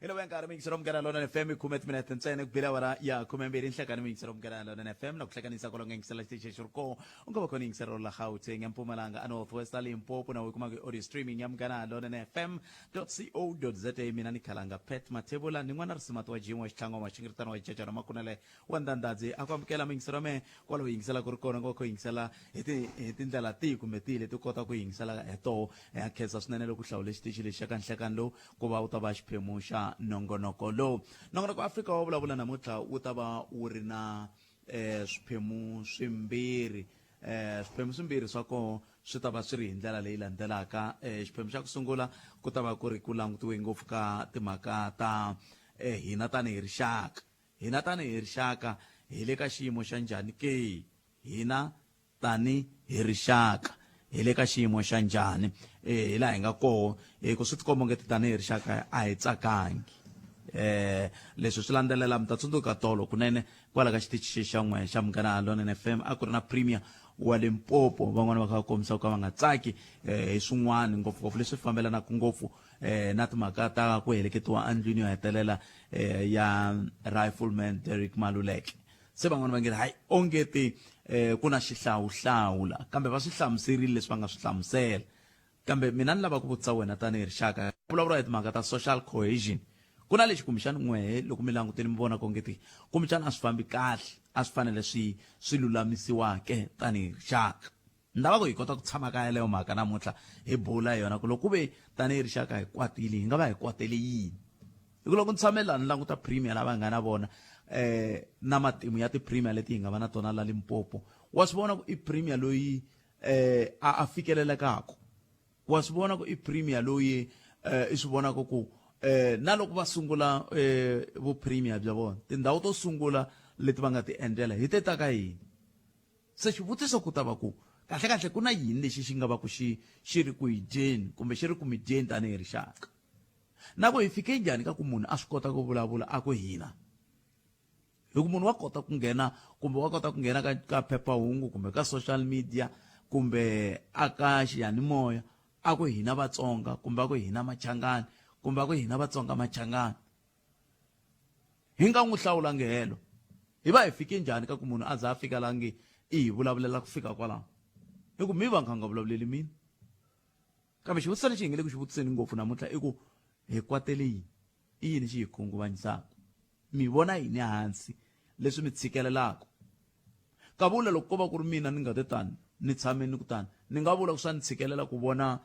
Hi loko ya nkarhi muyingiseri wa Munghana Lonene FM i khume timinete ntsena ku bile awara ya khumembirhi nhlekani muyingiseri wa Munghana Lonene FM na ku hlekanisa kwalomu nga yingisela xitichi xi ri kona u nga va khona yingiselo la Gauteng ya Mpumalanga a North West a Limpopo na u yi kumaka hi audio streaming ya Munghana Lonene FM co.za mina ni khalanga Pat Mathebula ni n'wana risimati wa Jim wa xitlhango wa xingiritano wa jajana makunele wa ndandadzi a ku amukela muyingiseri wa mehe kwalaho yingisela ku ri kona ku va kho yingisela hi ti hi tindlela tihi kumbe tihi leti u kota ku yingisela hi toho ya khensa swinene loko u hlawule xitichi lexi xa ka nhlekani lowu ku va wu ta va xiphemu xa nongonoko lowu. Nongonoko wa Afrika wa vulavula namuntlha wu ta va wu ri na eh, swiphemu swimbirhi eh, swiphemu swimbirhi swa koho swi ta va swi ri hi ndlela leyi landzelaka eh, xiphemu xa ku sungula ku ta va ku ri ku langutiwe ngopfu ka timhaka ta eh, hina tanihi rixaka hina tanihi rixaka hi le ka xiyimo xa njhani ke hina Tani hi rixaka, hi le ka xiyimo xa njhani hi laha hi nga koho? Hi ku swi tikomba ongeti tanihi rixaka a hi tsakangi. Leswi swi landzelela mi ta tsundzuka tolo kunene kwala ka xitichi xa n'we xa Munghana Lonene FM a ku ri na Premier wa Limpopo, van'wana va kha va kombisa ku ka va nga tsaki hi swin'wana ngopfungopfu leswi fambelanaka ngopfu na timhaka ta ku heleketiwa endlwini yo hetelela ya Rifleman Derrick Maluleke. Se van'wana va nge ri hayi ongeti eh, ku na xihlawuhlawu la, kambe va swi hlamuserile leswi va nga swi hlamusela. Kambe mina ni lava ku vutisa wena tanihi rixaka, vulavula hi timhaka ta social cohesion, ku na lexi kumbexana n'wehe loko mi langutile mi vona ongeti kumbexana a swi fambi kahle, a swi fanele swi swi lulamisiwa ke tanihi rixaka? Ni lava ku hi kota ku tshama ka yaleyo mhaka namuntlha hi bula hi yona ku loko ku ve tanihi rixaka hi kwatile hi nga va hi kwatele yini hi ku loko ni tshame laha ni languta premier lava hi nga na vona eh na matimu ya ti-premier leti hi nga va na tona la Limpopo wa swi vona ku i premier loyi eh a a fikelelekaka wa swi vona ku i premier loyi eh i swi vonaka ku eh na loko va sungula eh vu premier bya vona tindhawu to sungula leti va nga ti endlela hi te ta ka yini Se xivutiso ku ta va ku, kahle-kahle ku na yini lexi xi nga va ku xi xi ri ku hi dyeni kumbe xi ri ku mi dyeni tanihi rixaka? Na ku hi fike njhani ka ku munhu a swi kota ku vulavula a ku hina? Hi ku munhu wa kota ku nghena kumbe wa kota ku nghena ka, ka phephahungu kumbe ka social media kumbe a ka xiyanimoya a ku hina Vatsonga kumbe a ku hina Machangani kumbe a ku hina Vatsonga Machangani. Hi nga n'wi hlawulangi helo. Hi va hi fike njhani ka ku munhu a za a fika la nge i hi vulavulela ku fika kwalaho? Hi ku mi va nga nga vulavuleli mina. Kambe xivutiso lexi hi nge le ku xi vutiseni ngopfu namuntlha i ku hi kwatele yini? I yini xi hi khunguvanyisaka? Mi vona yini hansi leswi mi tshikelelaka? Kavula loko ko va ku ri mina ni nga te tani ni tshame ni ku tani ni nga vula ku swa ni tshikelela ku vona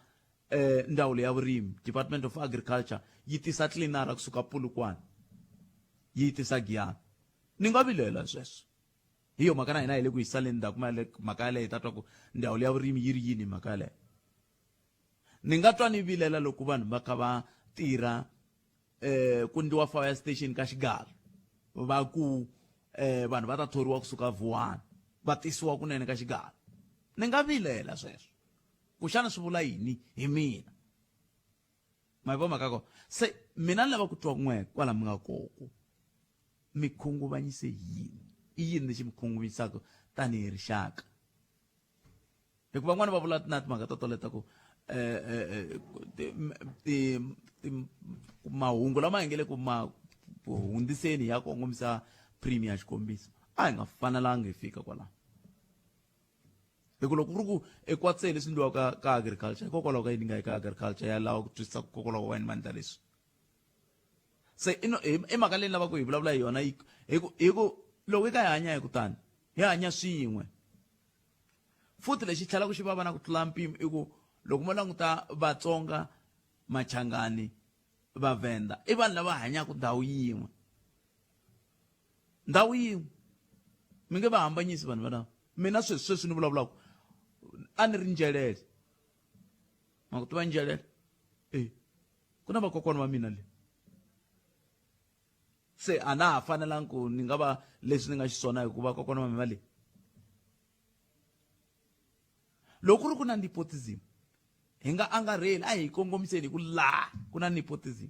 eh, ndzawulo ya vurimi Department of Agriculture yi tisa cleanera kusuka Polokwane yi yi tisa Giyani ni nga vilela sweswo hi yo mhaka na hina hi le ku yi saleni ndzhaku mhaka yaleyo hi ta twa ku ndzawulo ya vurimi yi ri yini hi mhaka yaleyo ni nga twa ni vilela loko vanhu va kha va tirha eh ku ndliwa fire station ka xigalo va ku eh vanhu va ta thoriwa kusuka Vuwani va tisiwa kunene ka xigalo ni nga vilela sweswo ku xana swi vula yini hi mina ma yi vo mhaka kona se mina ni lava ku twa n'we kwala mi nga koko mi khunguvanyise yini i yini lexi mi khunguvanyisaka tanihi rixaka hikuva van'wana va vula na timhaka to toleta ku eh, eh, eh, mahungu lama hi nge le ku ma hundziseni ya kongomisa premier xikombiso a hi nga fanelanga hi fika kwalaho hi ku loko ku ri ku ekwatseni leswi endliwaka ka ka agriculture hikokwalaho ka yini nga eka agriculture ya lava ku twisisa ku kokwalaho wa yini va endla leswi se i mhaka leyi ni lavaka ku hi vulavula hi yona hi ku hi ku loko hi ka hi hanya hi ku tani hi hanya swin'we futhi lexi tlhelaka xi vava na ku tlula mpimo i ku loko mo languta Vatsonga Machangani Vavhenda i vanhu lava hanyaka ndhawu yin'we ndhawu yin'we mi nge va hambanyisi vanhu valava mina sweswi sweswi ni vulavulaka a ni ri njelele ma ku tiva njelele e ku na vakokwana va mina le se a na ha fanelangi ku ni nga va leswi ni nga xiswona hikuva kokwana va mina va le Loko ku ri ku na nepotism hi nga angarheli a hi kongomiseni hi ku laha ku na nepotism.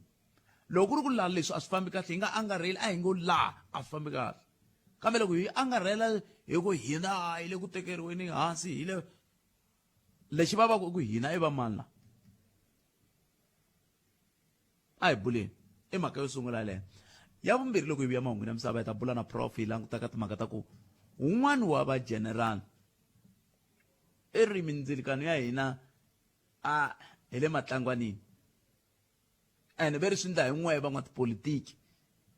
Loko ku ri ku laha leswi a swi fambi kahle hi nga angarheli a hi ngo laha a swi fambi kahle. Kambe loko hi angarhela hi ku hina hi le ku tekeriweni hansi hi le lexi vavaka i ku hina i va mani la a hi buleni. I mhaka yo sungula yaleyo. Ya vumbirhi loko hi vuya mahungwini ya misava hi ta bula na prof hi languta ka timhaka ta ku wun'wana wa va general i ri mindzilikano ya hina a hi le matlangwanini ene ve ri swi ndla hi n'we van'watipolitiki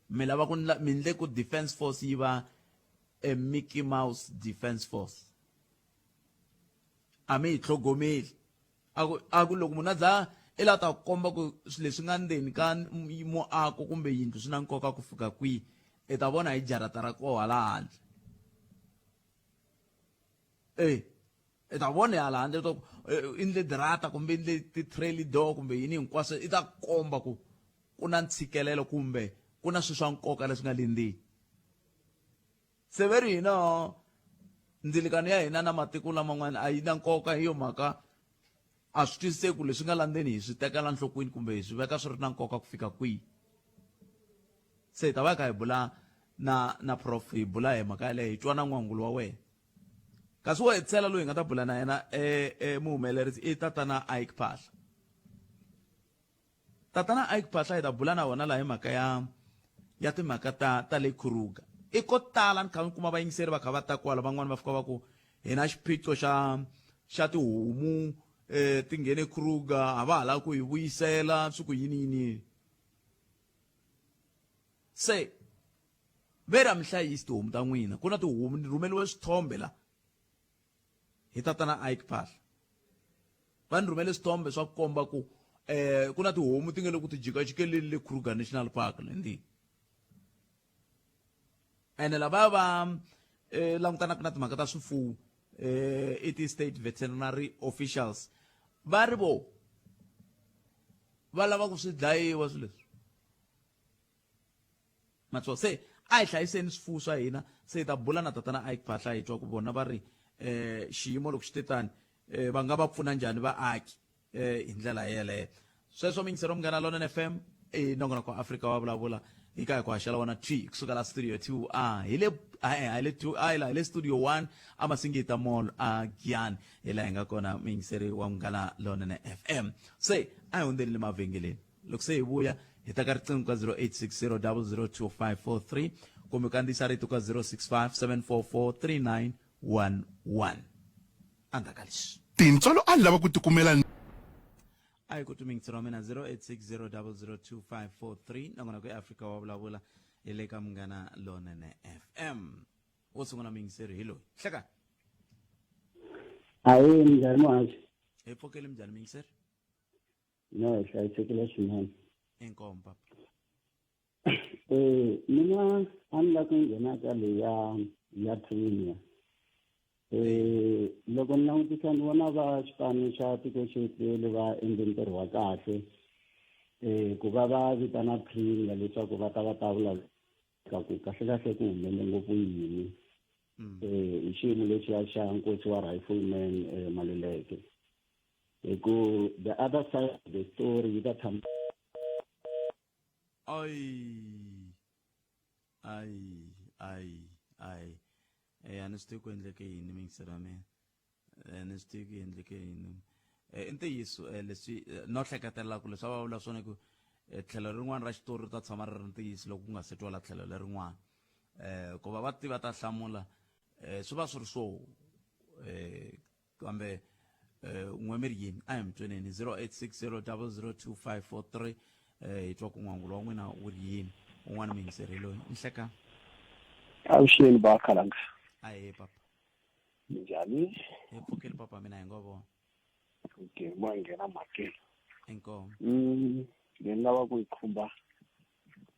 mi lava ku mi ndle ku defense force yi va a Mickey Mouse defense force a mi yi tlhogomeli a ku a ku loko munhu a za i la ta komba ku swilo leswi nga ndzeni ka muako kumbe yindlu swi na nkoka ku fika kwihi i ta vona hi jarata ra koho hala handle e i ta vona hala handle ta ku i ndle dirata kumbe i ndle ti-trail door kumbe yini hinkwaswo i ta komba ku ku na ntshikelelo kumbe ku na swilo swa nkoka leswi nga le ndzeni Se ve ri hina ndzilikano ya hina na matiko laman'wana a yi na nkoka hi yo mhaka a swi twisiseki ku leswi nga la ndzeni hi swi tekela nhlokweni kumbe hi swi veka swi ri na nkoka ku fika kwihi se hi ta va hi kha hi bula na na prof hi bula hi mhaka yaleyo hi twa na n'wangulo wa wena kasi wo hetisela loyi hi nga ta bula na yena e muhumelerisi i tatana Ike Phahla Tatana Ike Phahla hi ta bula na vona laha hi mhaka ya ya timhaka ta ta le Kruger. I ko tala ni kha ni kuma vayingiseri va kha va ta kwala van'wani va fika va ku hi na xiphiqo xa xa tihomu eh ti nghene Kruger a va ha lavi ku hi vuyisela swi ku yini yini. Se ve ri a mi hlayisi tihomu ta n'wina ku na tihomu ni rhumeliwe swithombe la hi tatana Ike Phahla va ni rhumele swithombe swa ku komba ku eh ku na tihomu ti nga le ku ti jikajikeleni le Kruger National Park le ndini ene lava va eh, langutanaka na timhaka ta swifuwo eh, i ti-state veterinary officials va ri vo va lava ku swi dlayiwa swilo leswi Matswa se a hi hlayiseni swifuwo swa hina se hi ta bula na tatana Ike Phahla hi twa ku vona va ri eh xiyimo loko xi te tani eh, va nga va pfuna njhani vaaki eh, hi ndlela yeleyo sweswo mingisero munghana lonene fm i nongonoko wa afrika wa vulavula hi ka hi ku haxela wona t kusuka la studio 2 a hi le a hi le 2 a hi la hi le studio 1 a masingita mall a giyani hi laha hi nga kona muyingiseri wa munghana lonene fm se a hi hundzeni le mavhengeleni loko se hi vuya hi ta ka riqingho ka 0860 002543 kumbe kandziyisa rito ka 065 744 3911 endzhaku ka leswi Tintswalo a lava ku tikumela a hi ku tumingitselo wa mina 0860 002543 nakona ku eafrika wa vulavula hi le ka munghana lonene fm wo sungula muyingiseri hi loyi hlekani Ahee, minjhani muhaxi? Hi pfukile minjhani muyingiseri No, hi hlayisekile swinene. Inkomu papa. Eh, mina a ni lava ku nghena ka leya ya premier. Eh, loko ni langutisa ni vona va xipano xa tiko xetlele va endle ntirho wa kahle eh ku va va vitana premier leswaku va ta va ta vulavula ku kahle kahle ku humelele ngopfu yini eh hi xiyimo lexiya xa nkosi wa rifleman eh, Maluleke hi ku the other side of the story yi ta tshama ai ai ai ai eh a ni swi tivi ku endleke yini mingiselo ya mina eh, ni swi tivi ku endleke yini eh, i ntiyiso eh, leswi eh, no hleketelela ku leswi a va vula swona ku eh, tlhelo rin'wana ra xitori ri ta tshama ri ri ntiyiso loko ku nga se twala tlhelo lerin'wana eh ku va va tiva ta hlamula eh swi va swi ri swo eh kambe eh, n'we mi ri yini a hi mi tweneni 0860002543 eh, hi twa ku n'wangulo wa n'wina wu ri yini un'wana muyingiseri loyi nhleka avuxeni ba khalanga ahe papa minjhani hi pfukile papa mina hi ngo vona okay mo nghena mhakeni inkomu mm ni lava ku yi khumba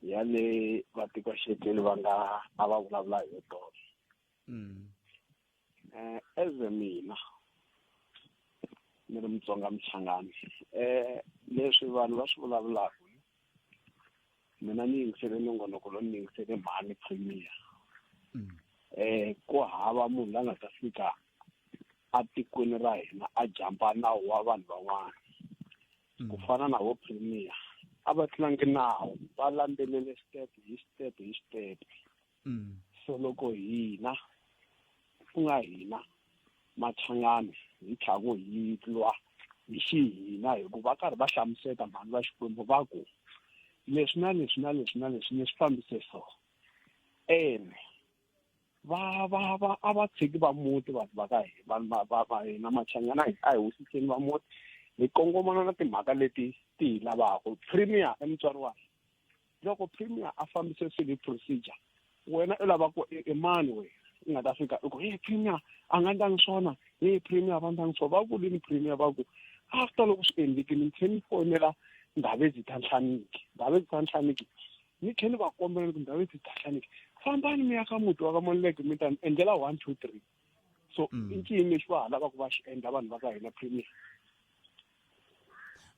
ya le vatikoxeteni va nga a va vulavula hi tona mm. Eh, as a mina ni ri Mutsonga Muchangani eh leswi vanhu va swi vulavulaka mina ni yingisele nongonoko lowu ni yingisele mhani premier mm. eh ku hava munhu la nga ta fika atikweni ra hina a jampa nawu wa vanhu van'wana mm. ku fana na vo premier a va tlangi nawu va landzelele step hi step hi step mm. so loko hina ku nga hina machangani hi tlhaku hi lwa hi xihina hikuva va karhi va hlamuseta mhani va xikwembu va ku Leswi na leswi na leswi na leswi ni swi fambise so. Ene va va va a va tshiki va muti vanhu va ka hina vanhu va va va hina machangana a hi wisiseni va muti hi kongomana na timhaka leti ti hi lavaka. Premier i mutswari wa hina. Loko premier a fambise swilo hi procedure, wena u lava ku i mani wena u nga ta fika u ku hey premier a nga ndlangi swona, hey premier a va ndlangi swona. Va vulini premier va ku after loko swi endlekile ni tlhela ni fonela Ndhavezitha Nhlaniki, Ndhavezitha Nhlaniki ni tlhela ni va kombela ni ku Ndhavezitha Nhlaniki fambani mi ya ka muti wa ka Maluleke mi ta ni endlela 1 2 3. So i ncini lexi va ha lavaka va xi endla vanhu va ka hina premier?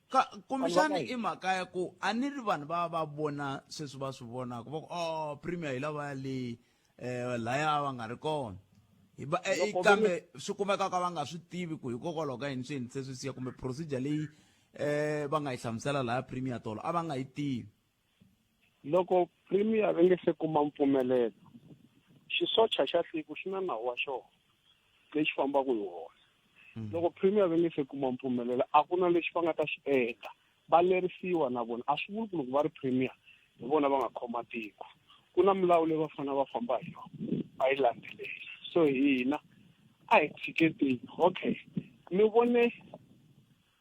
Ka kumbexani i mhaka ya ku a ni ri vanhu va va vona sweswi va swi vonaka va ku oh premier hi lavaya le laya va nga ri kona. Hi va kambe swi kumeka ka va nga swi tivi ku hikokwalaho ka yini swi endlise swi siya kumbe procedure leyi va nga yi hlamusela laya premier tolo a va nga yi tivi. Loko premier va nge se kuma mpfumelelo, xisocha xa tiko xi na nawu wa xona lexi fambaka hi wona. Loko premier va nge se kuma mpfumelelo, a ku na lexi va nga ta xi endla. Va lerisiwa na vona. A swi vuli ku loko va ri premier hi vona va nga khoma tiko. Ku na milawu leyi va fanele va famba hi yona, va yi landzelela. So hina a hi tshiketeni. Okay, ni vone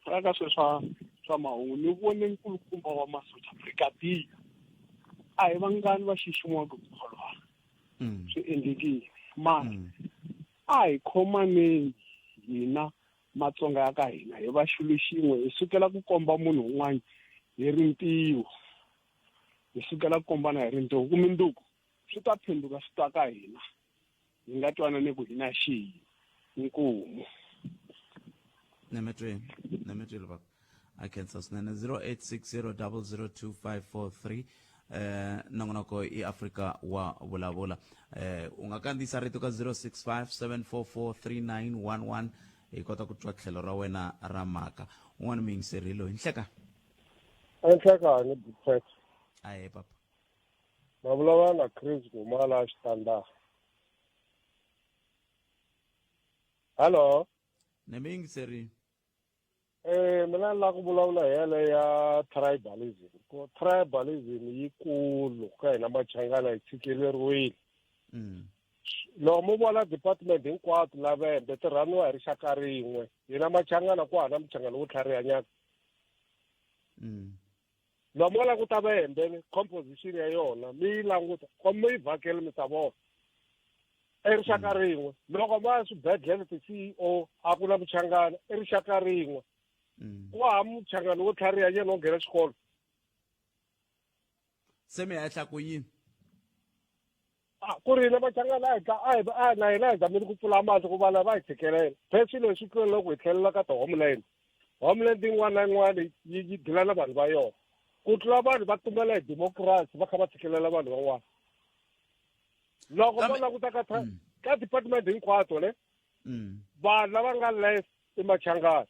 ka swilo swa swa mahungu, ni vone nkulukumba wa masocha brigadier. A hi vangani va xiximiwaka ku kholwana. Swi endlekile. Mara a hi khomaneni hina Matsonga ya ka hina, hi va xilo xin'we, hi sukela ku komba munhu un'wana hi rintiho. Hi sukela ku kombana hi rintiho. Ku minduku swi ta phenduka swi ta ka hina, hi nga twanani ku hina xihi. Inkomu. Nemetweni, nemetweni baba. A khensa swinene. 0860002543 nongonoko i Afrika wa vulavula. U nga kandziyisa rito ka 0657443911 hi kota ku twa tlhelo ra wena ra mhaka. Un'wana muyingiseri loyi nhleka. Enhlekani Big Ahe papa. Ma vulavula na Chris Gumala Xitanda. Hello. Ne muyingiseri. Mina ni lava ku vulavula hi yaleyo ya tribalism. Ku tribalism yikulu ka hina Machangana hi tshikeleriwile. Loko mo vona department hinkwato la Vhembe ti rhaniwa hi rixaka rin'we. Hina Machangana ku hava na muchangana wo tlharihanyana. Loko mo languta Vhembe composition ya yona mi yi languta kumbe mi yi vhakela mi ta vona. I rixaka rin'we. Loko mo ya swibedhlele ti-C_E_O a ku na muchangana, i rixaka rin'we. Ku hava muchangana wo tlhariha yena wo nghena xikolo. Se mi hehla ku yini? Ku ri hina Machangana a hi a hi a na hina hi zamile ku pfula mahlo ku vana va hi tshikelela. Phela swilo leswi tlula loko hi tlhelela ka ti-homeland. Homeland yin'wana na yin'wana yi yi deal-a na vanhu va yona. Ku tlula vanhu va tumbela hi democracy va kha va tshikelela vanhu van'wana. Loko mo languta ka ka department hinkwato ne, vanhu lava nga less i Machangana.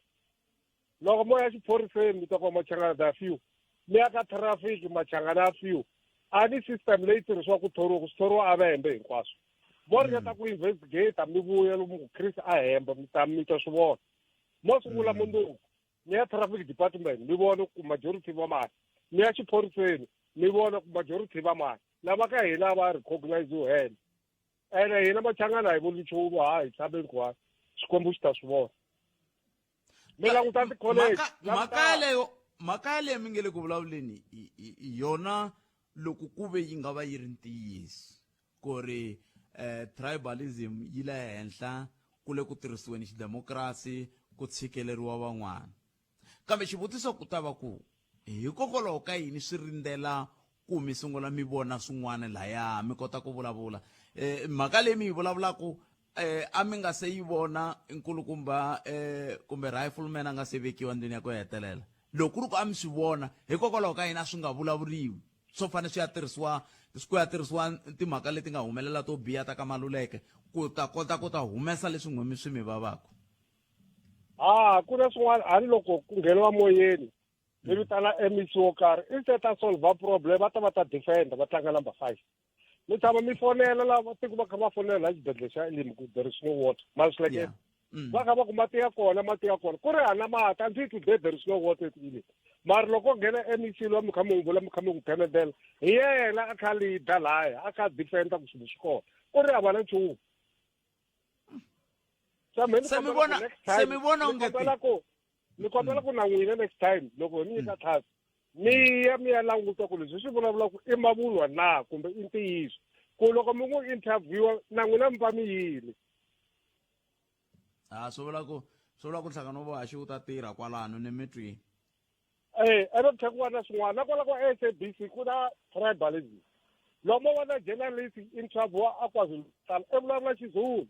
Loko mo ya xiphoriseni mi ta kuma Machangana there are few. Mi ya ka traffic Machangana a few. A ni system leyi tirhisiwaka ku thoriwa ku swi thoriwa a Vhembe hinkwaswo. Mo ringeta ku investigate mi vuya lomu ku Chris a hemba mi ta mi ta swi vona. Mo sungula mundzuku mi ya traffic department mi vona ku majority va mani. Mi ya xiphoriseni mi vona ku majority va mani. Lava ka hina va recognize hena. Ene hina Machangana a hi vuli nchumu, ha hi tshameni ku Xikwembu xi ta swi vona. Mi languta ti-college, mhaka yaleyo, mhaka yaleyo mi nge le ku vulavuleni yona loko ku ve yi nga va yi ri ntiyiso ku ri tribalism yi le henhla ku le ku tirhisiweni xidemokirasi ku tshikeleriwa van'wana. Kambe xivutiso ku ta va ku hikokwalaho ka yini swi rindzela ku mi sungula mi vona swin'wana laya mi kota ku vulavula? Mhaka leyi mi yi vulavulaka a mi nga se yi vona nkulukumba kumbe rifleman a nga se vekiwa ndlwini ya ku hetelela. Loko ku ri ku a mi swi vona, hikokwalaho ka yini a swi nga vulavuriwi? Swo fanele swi ya tirhisiwa, ku ya tirhisiwa timhaka leti nga humelela to biha ta ka Maluleke ku ta kota ku ta humesa leswi n'we mi swi mi vavaka. Ha, ku na swin'wana a ni loko ku ngheniwa moyeni mi vitana M E C wo karhi instead ta solve problem va ta va ta defend va tlanga number 5. Mi tshama mi fonela lava tiko va kha va fonela la xibedhlele xa Elim ku there is no water. Ma swi hleketa? Va kha va ku mati ya kona, mati ya kona. Ku ri hana mati, until today there is no water at Elim. Mara loko nghena MEC lowa mi kha mi n'wi vula mi kha mi n'wi themendela, hi yena a kha leader laya, a kha defenda ku swilo swi kona. Ku ri hava na nchumu. Se mi vona se mi vona onge ku ni kombela ku na n'wina next time loko hi mi nyika tlhasi mi ya mi ya languta ku leswi swi vulavulaka i mavunwa na kumbe i ntiyiso ku loko mi n'wi interviewa na n'wina mi va mi yile a swi vula ku swi vula ku nhlangano wa vuhaxi wu ta tirha kwalano ni mi twini eh ebe ku tlhela ku va na swin'wana na kwala kwa SABC ku na tribalism loko mo vona journalist interview a KwaZulu-Natal i vulavula Xizulu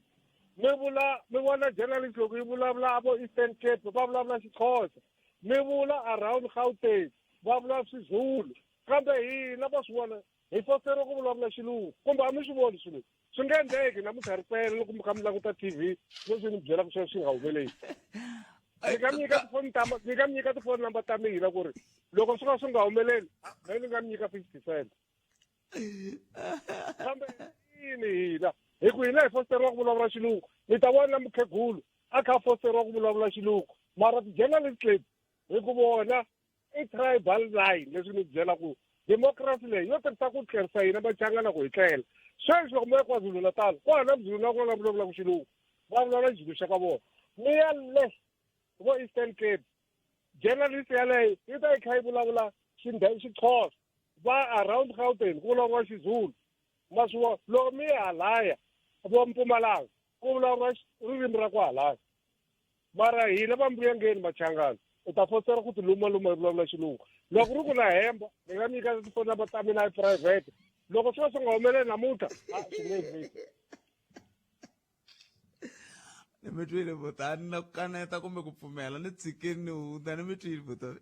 mi vula mi vona journalist loko yi vulavula vo Eastern Cape va vulavula Xixhosa mi vula around Gauteng va vulavula Xizulu kambe hina va swi vona hi fosteriwa ku vulavula xilungu kumbe a mi swi voni swilo leswi swi nga endleki namuntlha ri pele loko mi kha mi languta TV leswi ni byelaka swona swi nga humeleli ni nga mi nyika tifoni ta ni nga mi nyika tifoni number ta mina ku ri loko swo ka swi nga humeleli me ni nga mi nyika 50 cent kambe yini hina hi ku hina hi fosteriwa ku vulavula xilungu mi ta vona mukhegulu a kha a fosteriwa ku vulavula xilungu mara ti-journalist leti hi ku vona i tribal line leswi ni byela ku democracy leyi yo tirhisa ku tlerisa hina machangana ku hi tlela sweswi loko mo ya kwazulu-natal ku hana mzulu na kun'wana vulavulaka xilungu va vulavula xizulu xa ka vona mi ya le vo eastern cape journalist yaleyo yi ta yi kha yi vulavula xixhosa va around gauteng ku vulavuriwa xizulu ma swi vona loko mi ya halaya vo mpumalanga ku vulavuriwa ririmi ra ku halaya mara hina va mbuyangeni machangana u ta fosera ku tilumaluma hi vulavula xilungu loko ri ku na hemba ni nga nyika tifoni number ta mina hi private loko swi va swi nga humeleli namuntlha a swi nge endleki ni mi twile buta ni na ku kaneta kumbe ku pfumela ni tshikeni ni hundza ni mi twile buta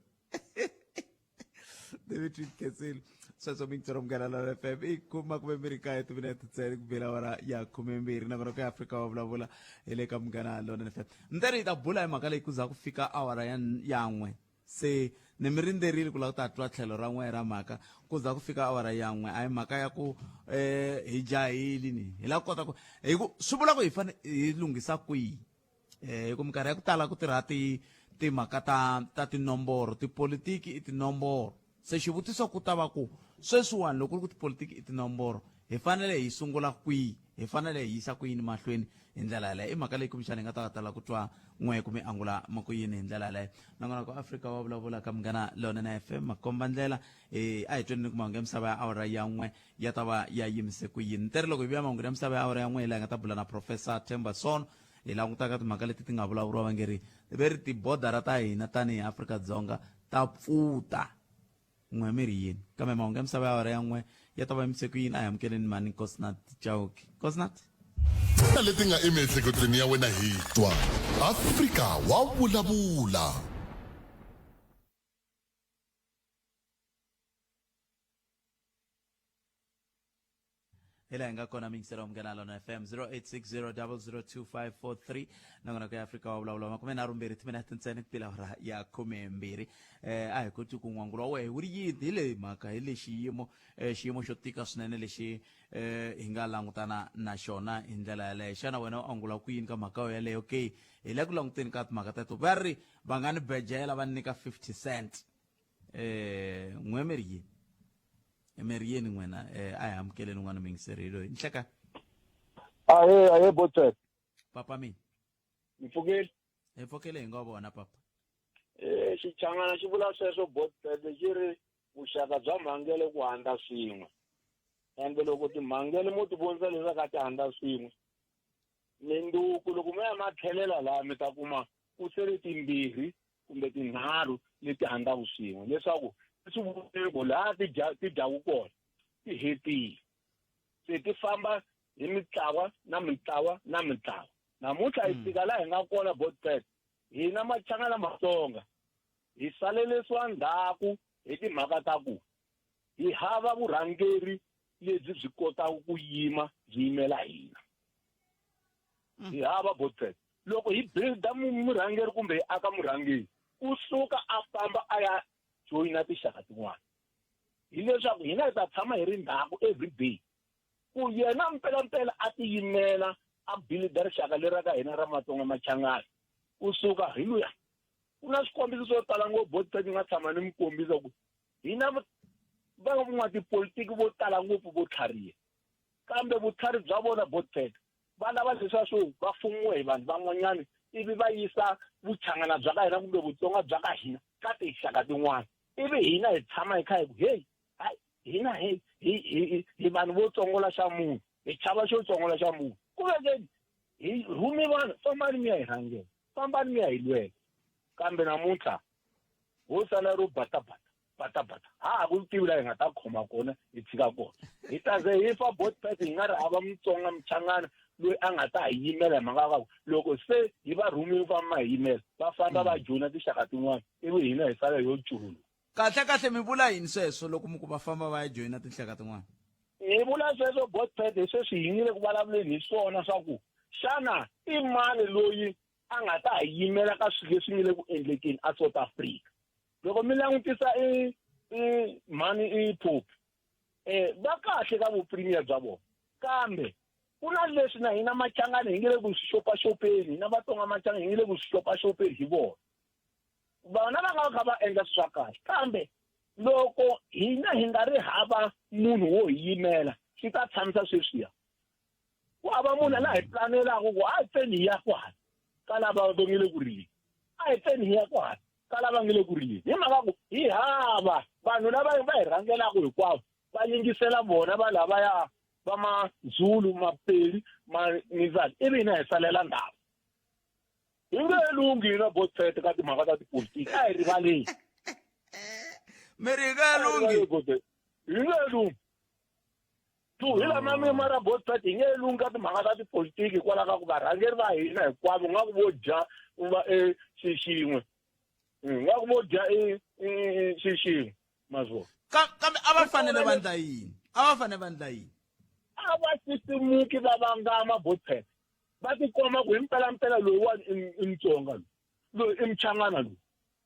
ni mi twile khensile sweswo mi ntsoro munghana la fm i kuma kume mbirhi kaye timinete ntsena ku bela awara ya 12 nakona ku ya afrika wa vulavula hi le ka munghana lona fm ntsena yi ta bula hi mhaka leyi ku za ku fika awara ya ya n'we se ni mi rindzerile ku lava ku ta twa tlhelo ra n'we ra mhaka ku za ku fika awara ya n'we a hi mhaka ya ku um hi jahile ni hi lava ku kota ku hi ku swi vula ku hi fane hi lunghisa kwihi eh hi ku minkarhi ya ku tala ku tirha ti timhaka ta ta tinomboro tipolitiki i tinomboro se xivutiso ku ta va ku sweswiwani loko ku ri ku tipolitiki i tinomboro hi fanele hi sungula kwihi hi fanele hi yisa ku yini mahlweni hi ndlela yaleyo i mhaka leyi kumbexana hi nga ta tala ku twa n'we ku mi angula ma ku yini hi ndlela yaleyo nakona ku afrika wa vulavula ka munghana lonene fm makomba ndlela eh a hi tweni ni ku mahungu ya misava ya awara ya n'we ya ta va ya yimise ku yini ntere loko hi vuya mahungu ya misava ya awara ya n'we hi laha hi nga ta bula na professor Themba Sono hi langutaka timhaka leti ti nga vulavuriwa va nge ri ve ri tibodara ta hina tanihi Afrika-Dzonga ta pfuta n'we mi ri yini kambe mahungu ya misava ya awara ya n'we ya ta va yimise ku yini a hi amukeleni mhani Nkosinathi Chauke Nkosinathi Na leti nga emiehleketweni ya wena hi twa Afrika wa vulavula. Hi laha hi nga kona miyingiselo wa Munghana Lona FM 0860002543 nakona ku ya Afrika wa vulavula 32 timinete ntsena ku pila awara ya 12 eh a hi koti ku n'wangulo wa wehe wu ri yini hi leyi mhaka hi le xiyimo eh, xiyimo xo tika swinene lexi eh, hi nga langutana na xona hi ndlela yaleyo xana wena u angula ku yini ka mhaka yaleyo ke hi le ku languteni ka timhaka teto va ri va nga ni bejela va ni nyika 50 cent eh n'we mi ri yini emeriyeni n'wina eh, a hi amukeleni un'wana muyingiseri hi loyi nhleka ahe ahe botsek papa mina mi pfukile hi pfukile hi ngo vona papa eh xichangana xi vula sweswo botsek xi ri vuxaka bya mhangele ku handza swin'we ende loko timhangele mo ti vonisa leswaku a ti handza swin'we minduku loko mo ya ma tlhelela laha mi ta kuma ku sele timbirhi kumbe tinharhu leti handzaka swin'we leswaku ti swi vonile ku laha ti dya ti dyaku kona ti hetile se ti famba hi mitlawa na mitlawa na mitlawa namuntlha hi fika laha hi nga kona botpet hina machangana matsonga hi salelesiwa ndzhaku hi timhaka ta ku hi hava vurhangeri lebyi byi kotaka ku yima byi yimela hina hi hava botpet loko hi builda murhangeri kumbe hi aka murhangeri u suka a famba a ya joyina tinxaka tin'wana hileswaku hina hi ta tshama hi ri ndzhaku every day ku yena mpelampela a tiyimela a builda rixaka leri ra ka hina ra matsonga machangani u suka hi luya Ku na swikombiso swo tala ngopfu Botpet ni nga tshama ni mi kombisa ku hina van'watipolitiki vo tala ngopfu vo tlhariha kambe vutlhari bya vona Botpet va lava leswiya swo va fumiwe hi vanhu van'wanyana ivi va yisa vuchangana bya ka hina kumbe vutsonga bya ka hina ka tinxaka tin'wana ivi hina hi tshama hi kha hi ku heyi hayi hina hi hi hi hi vanhu vo tsongola xa munhu hi chava xo tsongola xa munhu ku vekeni hi rhumi vanhu fambani mi ya hi rhangela fambani mi ya hi lwela kambe namuntlha ho sala ro batabata batabata ha ha ku tivi laha hi nga ta khoma kona hi tshika kona hi ta ze hi fa botpet hi nga ri hava mutsonga muchangana loyi a nga ta hi yimela hi mhaka ya ku loko se hi va rhumile ku famba hi yimela va famba va joyina tinxaka tin'wana ivi hina hi sala yo culu kahle kahle mi vula yini sweswo loko mi ku va famba va ya joyina tinhlaka tin'wana hi vula sweswo botpet hi sweswi hi yimile ku vulavuleni hi swona swa ku xana i mani loyi a nga ta hi yimela ka swilo leswi nga le ku endlekeni a South Africa loko mi langutisa i i mhani i Pope va kahle ka vupremier bya vona kambe ku na leswi na hina machangani hi nge le ku swi xopaxopeni hina Vatsonga machangani hi nge le ku swi xopaxopeni hi vona vona va nga kha va endla swi swa kahle kambe loko hina hi nga ri hava munhu wo hi yimela swi ta tshamisa sweswiya ku hava munhu la hi planelaka ku a hi pfeni hi ya kwala ka lava va nge le ku rileni a hi pfeni hi ya kwala ka lava nge le ku rileni hi mhaka ku hi hava vanhu lava va hi rhangelaka hinkwavo va yingisela vona va lavaya va mazulu mapeli manizani ivi hina hi salela ndhawu hi nge lunghi hina botfete ka timhaka ta tipolitiki a hi rivaleni mi ri hi nge lunghi hi nge lunghi tu hi lama mi mara botfete hi nge lunghi ka timhaka ta tipolitiki hikwalaho ka ku varhangeri va hina hinkwavo nga ku vo dya va e xixin'we nga ku vo dya e xixin'we mazwo kambe a va fanele va ndla yini a va fanele va ndla yini a va sisimuki va vangama botfete va tikomba ku hi mpelampela loyiwani i mutsonga loyi loyi i muchangana loyi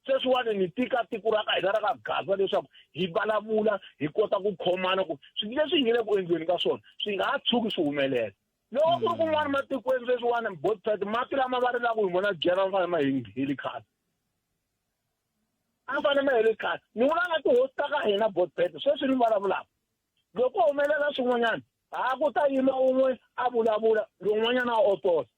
sweswiwani ni tika tiko ra ka hina ra ka gaza leswaku hi vulavula hi kota ku khomana ku swilo leswi hi nge le ku endliweni ka swona swi nga ha tshuki swi humelela loko ku ri kun'wana matikweni sweswiwani botfet mati lama va rilaka hi vona byela ma fanele ma heli khale a fanele ma heli khale ni vula na tihosi ta ka hina botfet sweswi ni vulavulaka loko humelela swin'wanyana ha ku ta yima un'we a vulavula lowun'wanyana a oposa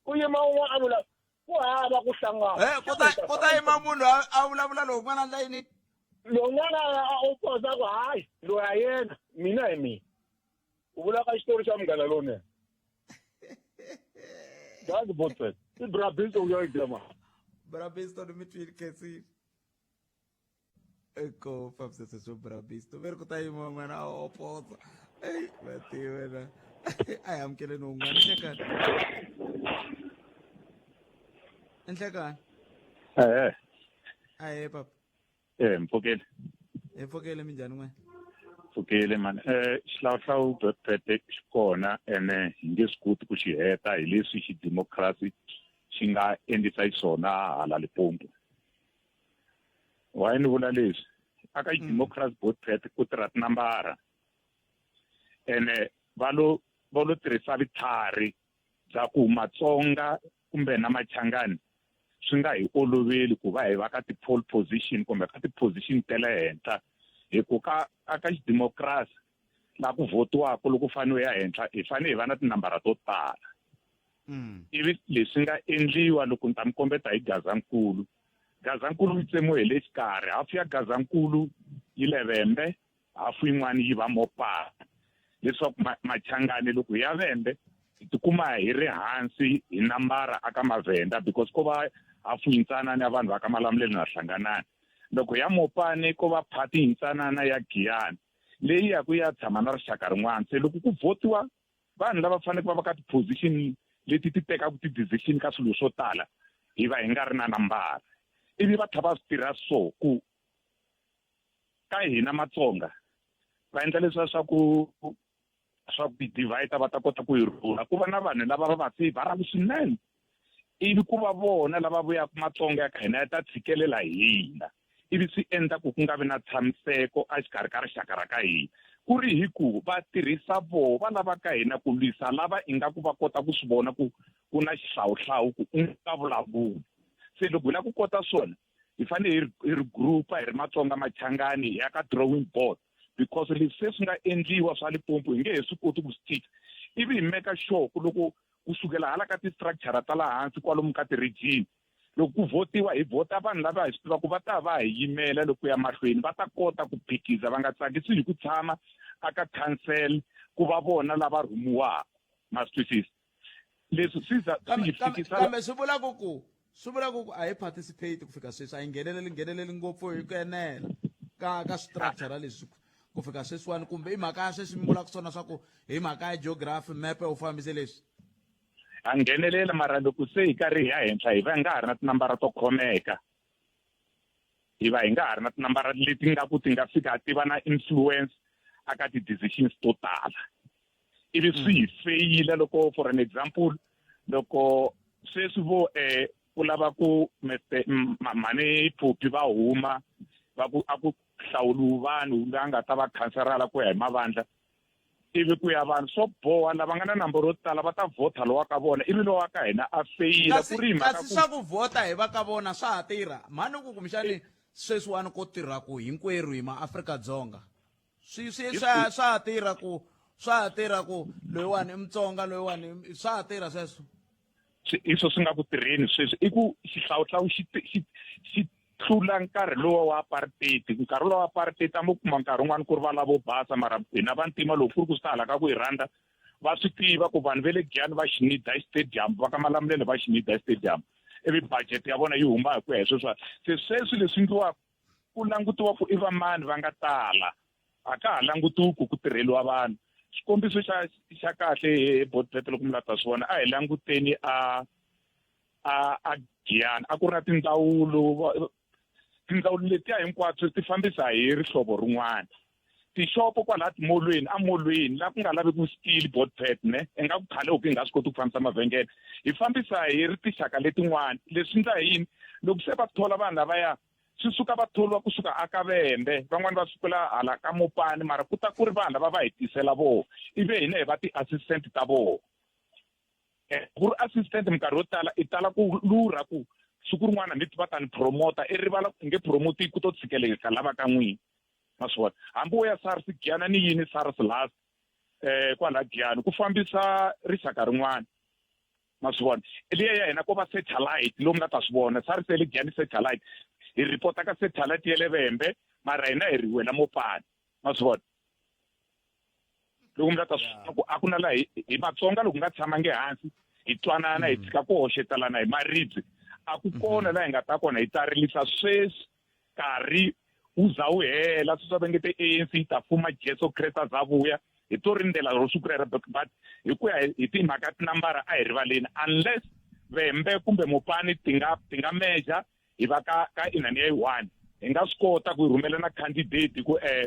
ku yima un'we a vula ku hava ku hlangana eh, ku ta yima munhu a vulavula lowun'wana ndla yini lowun'wana a oposa ku hayi loyi a yena mina hi mina u vula ka xitori xa munghana lowunene that's botset i brabisto uyayidyama brabisto ni mi twile khensile eko fambisese swo brabisto ve ri ku ta yima un'wana a oposa eyi vativi wena a hi amukeleni un'wana nhlekani nhlekani ehe ahe papa eh mpfukile hi pfukile minjhani n'wena pfukile mani eh xihlawuhlawu phete xi kona ene hi nge swi koti ku xi heta hi leswi xidemokirasi xi nga endlisa xiswona hala Limpopo why ni vula leswi aka xidemokirasi board pet ku tirha tinambara ene va lo va lo tirhisa vutlhari bya ku matsonga kumbe na machangani swi nga hi oloveli ku va hi va ka ti-pole position kumbe ka ti-position ta le henhla hi ku ka aka xidemokirasi laha ku vhotiwaka loko fanele ya henhla hi fanele hi va na tinambara to tala ivi leswi nga endliwa loko ni ta mi kombeta hi Gazankulu Gazankulu yi tsemiwe hi le xikarhi hafu ya Gazankulu yi le Vhembe hafu yin'wana yi va Mopani leswaku Machangani loko hi ya Vhembe hi tikuma hi ri hansi hi nambara aka Mavhenda because ko va hafu yintsanana ya vanhu va ka Malamulele na Hlanganani loko ya Mopani ko va phati yintsanana ya Giyani leyi ya ku ya tshama na rixaka rin'wana se loko ku vhotiwa vanhu lava faneleke va va ka ti-position leti ti tekaka ti-decision ka swilo swo tala hi va hi nga ri na nambara ivi va tlhela va swi tirha so ku ka hina Matsonga va endla leswiya swa ku swa ku ti-divide va ta kota ku yi rhula ku va na vanhu lava va va feyivharaka swinene ivi ku va vona lava vuyaka Matsonga ya ka hina ya ta tshikelela hina ivi swi endla ku ku nga vi na tshamiseko exikarhi ka rixaka ra ka hina ku ri hi ku va tirhisa voho va lava ka hina ku lwisa lava ingaku va kota ku swi vona ku ku na xihlawuhlawu ku u nga vulavuli. Se loko hi lava ku kota swona, hi fanele hi regroupa hi ri Matsonga Machangani, hi ya ka drawing board, because leswi se swi nga endliwa swa Limpopo hi nge he swi koti ku swi cinca. Ivi hi meka sure ku loko kusukela hala ka ti-structure ta laha hansi kwalomu ka ti-region, loko ku vhotiwa hi vhota vanhu lava hi swi tivaka va ta va hi yimela loko ya mahlweni, va ta kota ku phikiza, va nga tsakisi hi ku tshama aka council ku va vona lava rhumiwaka. Ma swi twisisa leswi swi za swi hi fikisa. Kambe swi vula ku swi vula ku a hi participate ku fika sweswi, a hi ngheneleli ngheneleli ngopfu hi ku enela ka structure leswi ku fika sweswiwani, kumbe i mhaka ya sweswi mi vulaka swona swa ku hi mhaka ya geography mepe wu fambise leswi? Ha nghenelela, mara loko se hi karhi hi ya henhla hi va hi nga ha ri na tinambara to khomeka, hi va hi nga ha ri na tinambara leti nga ku ti nga fika ti va na influence aka ti-decisions to tala, ivi swi hi feyila. Loko for an example, loko sweswi vo ku lava ku Mr Mhani Phophi va huma va ku a ku hlawuriwi vanhu la nga ta va khanserala ku ya hi mavandla, ivi ku ya vanhu swo boha lava nga na namboro yo tala va ta vhota lowa ka vona, ivi lowa ka hina a feyila. Ku ri hi mhaka kasi swa ku vhota hi va ka vona swa ha tirha mhani ku kumbexani sweswiwani ko tirha ku hinkwerhu hi maAfrika-Dzonga, swi swi swa swa ha tirha ku swa ha tirha ku loyiwani i Mutsonga, loyiwani, swa ha tirha sweswo? Hi swo swi nga ku tirheni sweswi i ku xihlawuhlawu xi xi xi tlula nkarhi lowa wa apartheid. Nkarhi lowa wa apartheid a mo kuma nkarhi wun'wani ku ri va lavo basa, mara hina vantima loko ku ri ku swi ta hala ka ku hi rhandza, va swi tiva ku vanhu va le Giyani va xi nida stadium, va ka Malamulele va xi nida stadium, ivi budget ya vona yi huma hi ku ya hi sweswiwa. Se sweswi leswi endliwaka ku langutiwa ku i vamani va nga tala, a ka ha langutiwi ku ku tirheliwa vanhu. Xikombiso xa kahle hi Botpet, loko mi la ta swi vona, a hi languteni a Giyani, a ku ri na tindzawulo, tindzawulo letiya hinkwato ti fambisa hi rihlovo rin'wana, tixopo kwalaha timolweni, amolweni laha ku nga laveki skill Botpet ne ingaku khale huku yi nga swi koti ku fambisa mavhengele, hi fambisa hi ri tinxaka letin'wana. Leswi ndla hi yini? Loko se va thola vanhu lavaya, swi suka va tholiwa kusuka aka Vhembe, van'wani va sukela hala ka Mopani, mara ku ta ku ri vanhu lava va hi tisela voho, ivi hina hi va ti-assistant ta voho. Ku ri assistant minkarhi yo tala i tala ku lurha ku siku rin'wana mi va ta ni promota, i rivala ku nge promoti, ku to tshikeleka lava ka n'wini. Ma swi vona, hambi wo ya SARS Giyani ni yini SARS last kwala Giyani ku fambisa rixaka rin'wana. Ma swi vona, liya ya hina ko va satellite lomu nga ta swi vona SARS ya le Giyani satellite, hi report ka satellite ya le Vhembe, mara hina hi ri wena Mopani. Ma swi vona, loko mi nga ta swi vona ku a ku na laha hi Matsonga loko nga tshamangi hansi hi twanana, hi tshika ku hoxetelana hi maribye, a ku kona laha hi nga ta kona hi ta rilisa sweswi nkarhi wu za wu hela. Sweswi va nge te ANC yi ta fuma, Jesu Kreste a za vuya, hi to rindzela ro siku rero. But hi ku ya hi timhaka tinambara a hi rivaleni, unless Vhembe kumbe Mopani ti nga meja hi va ka inani ya yi one, hi nga swi kota ku hi rhumela na candidate ku a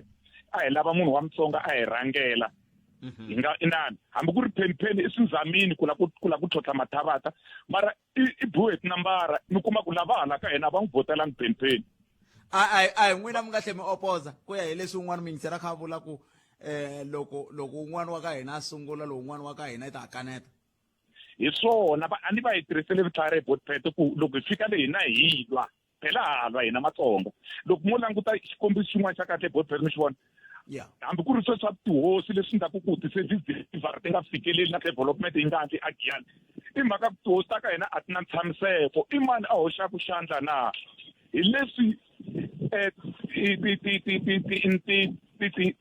hi lava munhu wa Mutsonga a hi rhangela. Hi nga inani hambi ku ri phenipheni i swinzamini ku la ku tlhontlha mathavata, mara i biwe hi tinambara, mi kuma ku lava hala ka hina va n'wi votelangi phenipheni. A hi n'wina mi nga tlhe mi opoza ku ya hi leswi un'wana muyingiseri a kha a vula ku loko un'wana wa ka hina a sungula, lowu un'wana wa ka hina i ta kaneta. Hi swona va a ni va hi tirhisele vutlhari hi Botpet ku loko hi fika le hina hi lwa, phela ha lwa hina Matsonga. Loko mo languta xikombiso xin'wana xa kahle Botpet, mi xi vona, hambi ku ri swe swa tihosi leswi endlaku ku ti-service delivery ti nga fikeleli na development yi nga andli aGiyani, i mhaka ku tihosi ta ka hina a ti na ntshamiseko. I mani a hoxaku xandla na hi leswi ti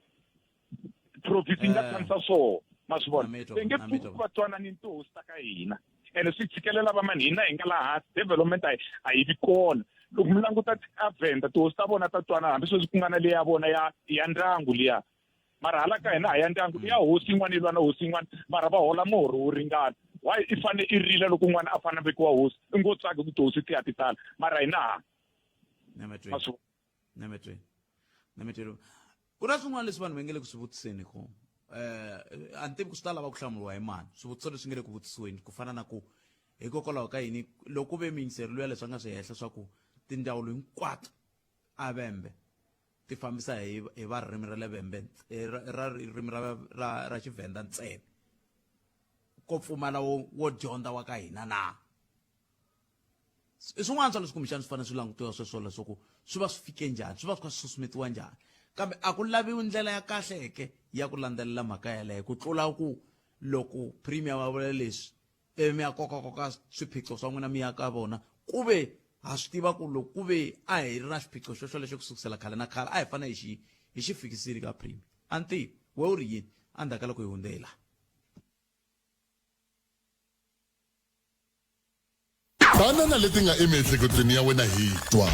province yi nga tshamisa swoho? Ma swi vona, va nge pfuki va twanani ni tihosi ta ka hina, ene swi tshikelela vamani? Hina hi nga laha hansi, development a yi vi kona. Loko mi languta aVenda, tihosi ta vona ta twanana, hambi sweswi ku nga na leya vona ya ndyangu liya, mara hala ka hina a ya ndyangu, i ya hosi yin'wana yi lwa na hosi yin'wana, mara va hola muhoro wo ringana. Why i fane i rila loko un'wana a fane a vekiwa hosi? I ngo tsaki ku tihosi ti ya ti tala, mara hina ha Nametwini ku na swin'wana leswi vanhu va nge le ku swi vutiseni ku a ni tivi ku swi ta lava ku hlamuriwa hi mani, swivutiso leswi nge le ku vutisiweni ku fana na ku hikokwalaho ka yini loko ku ve miyingiseri luya leswi a nga swi hehla swa ku tindzawulo hinkwato a Vhembe ti fambisa hi va ririmi ra le Vhembe, ra ririmi ra Xivhenda ntsena, ko pfumala wo dyondza wa ka hina na? I swin'wana swa leswi kumbexana swi fanele swi langutiwa sweswo leswaku swi va swi fike njhani, swi va swi kha swi susumetiwa njhani. Kambe a ku laviwi ndlela ya kahleke ya ku landzelela mhaka yaleyo ku tlula ku loko premier va vula leswi ivi mi ya kokakoka swiphiqo swa n'wina mi ya ka vona ku ve ha swi tiva ku loko ku ve a hi ri na xiphiqo xo xolexo ku sukusela khale na khale a hi fanele hi xi hi xi fikisile ka premier. A ni tivi we u ri yini endzhaku ka loko hi hundze hi laha. Tana na leti nga emiehleketweni ya wena hi twa.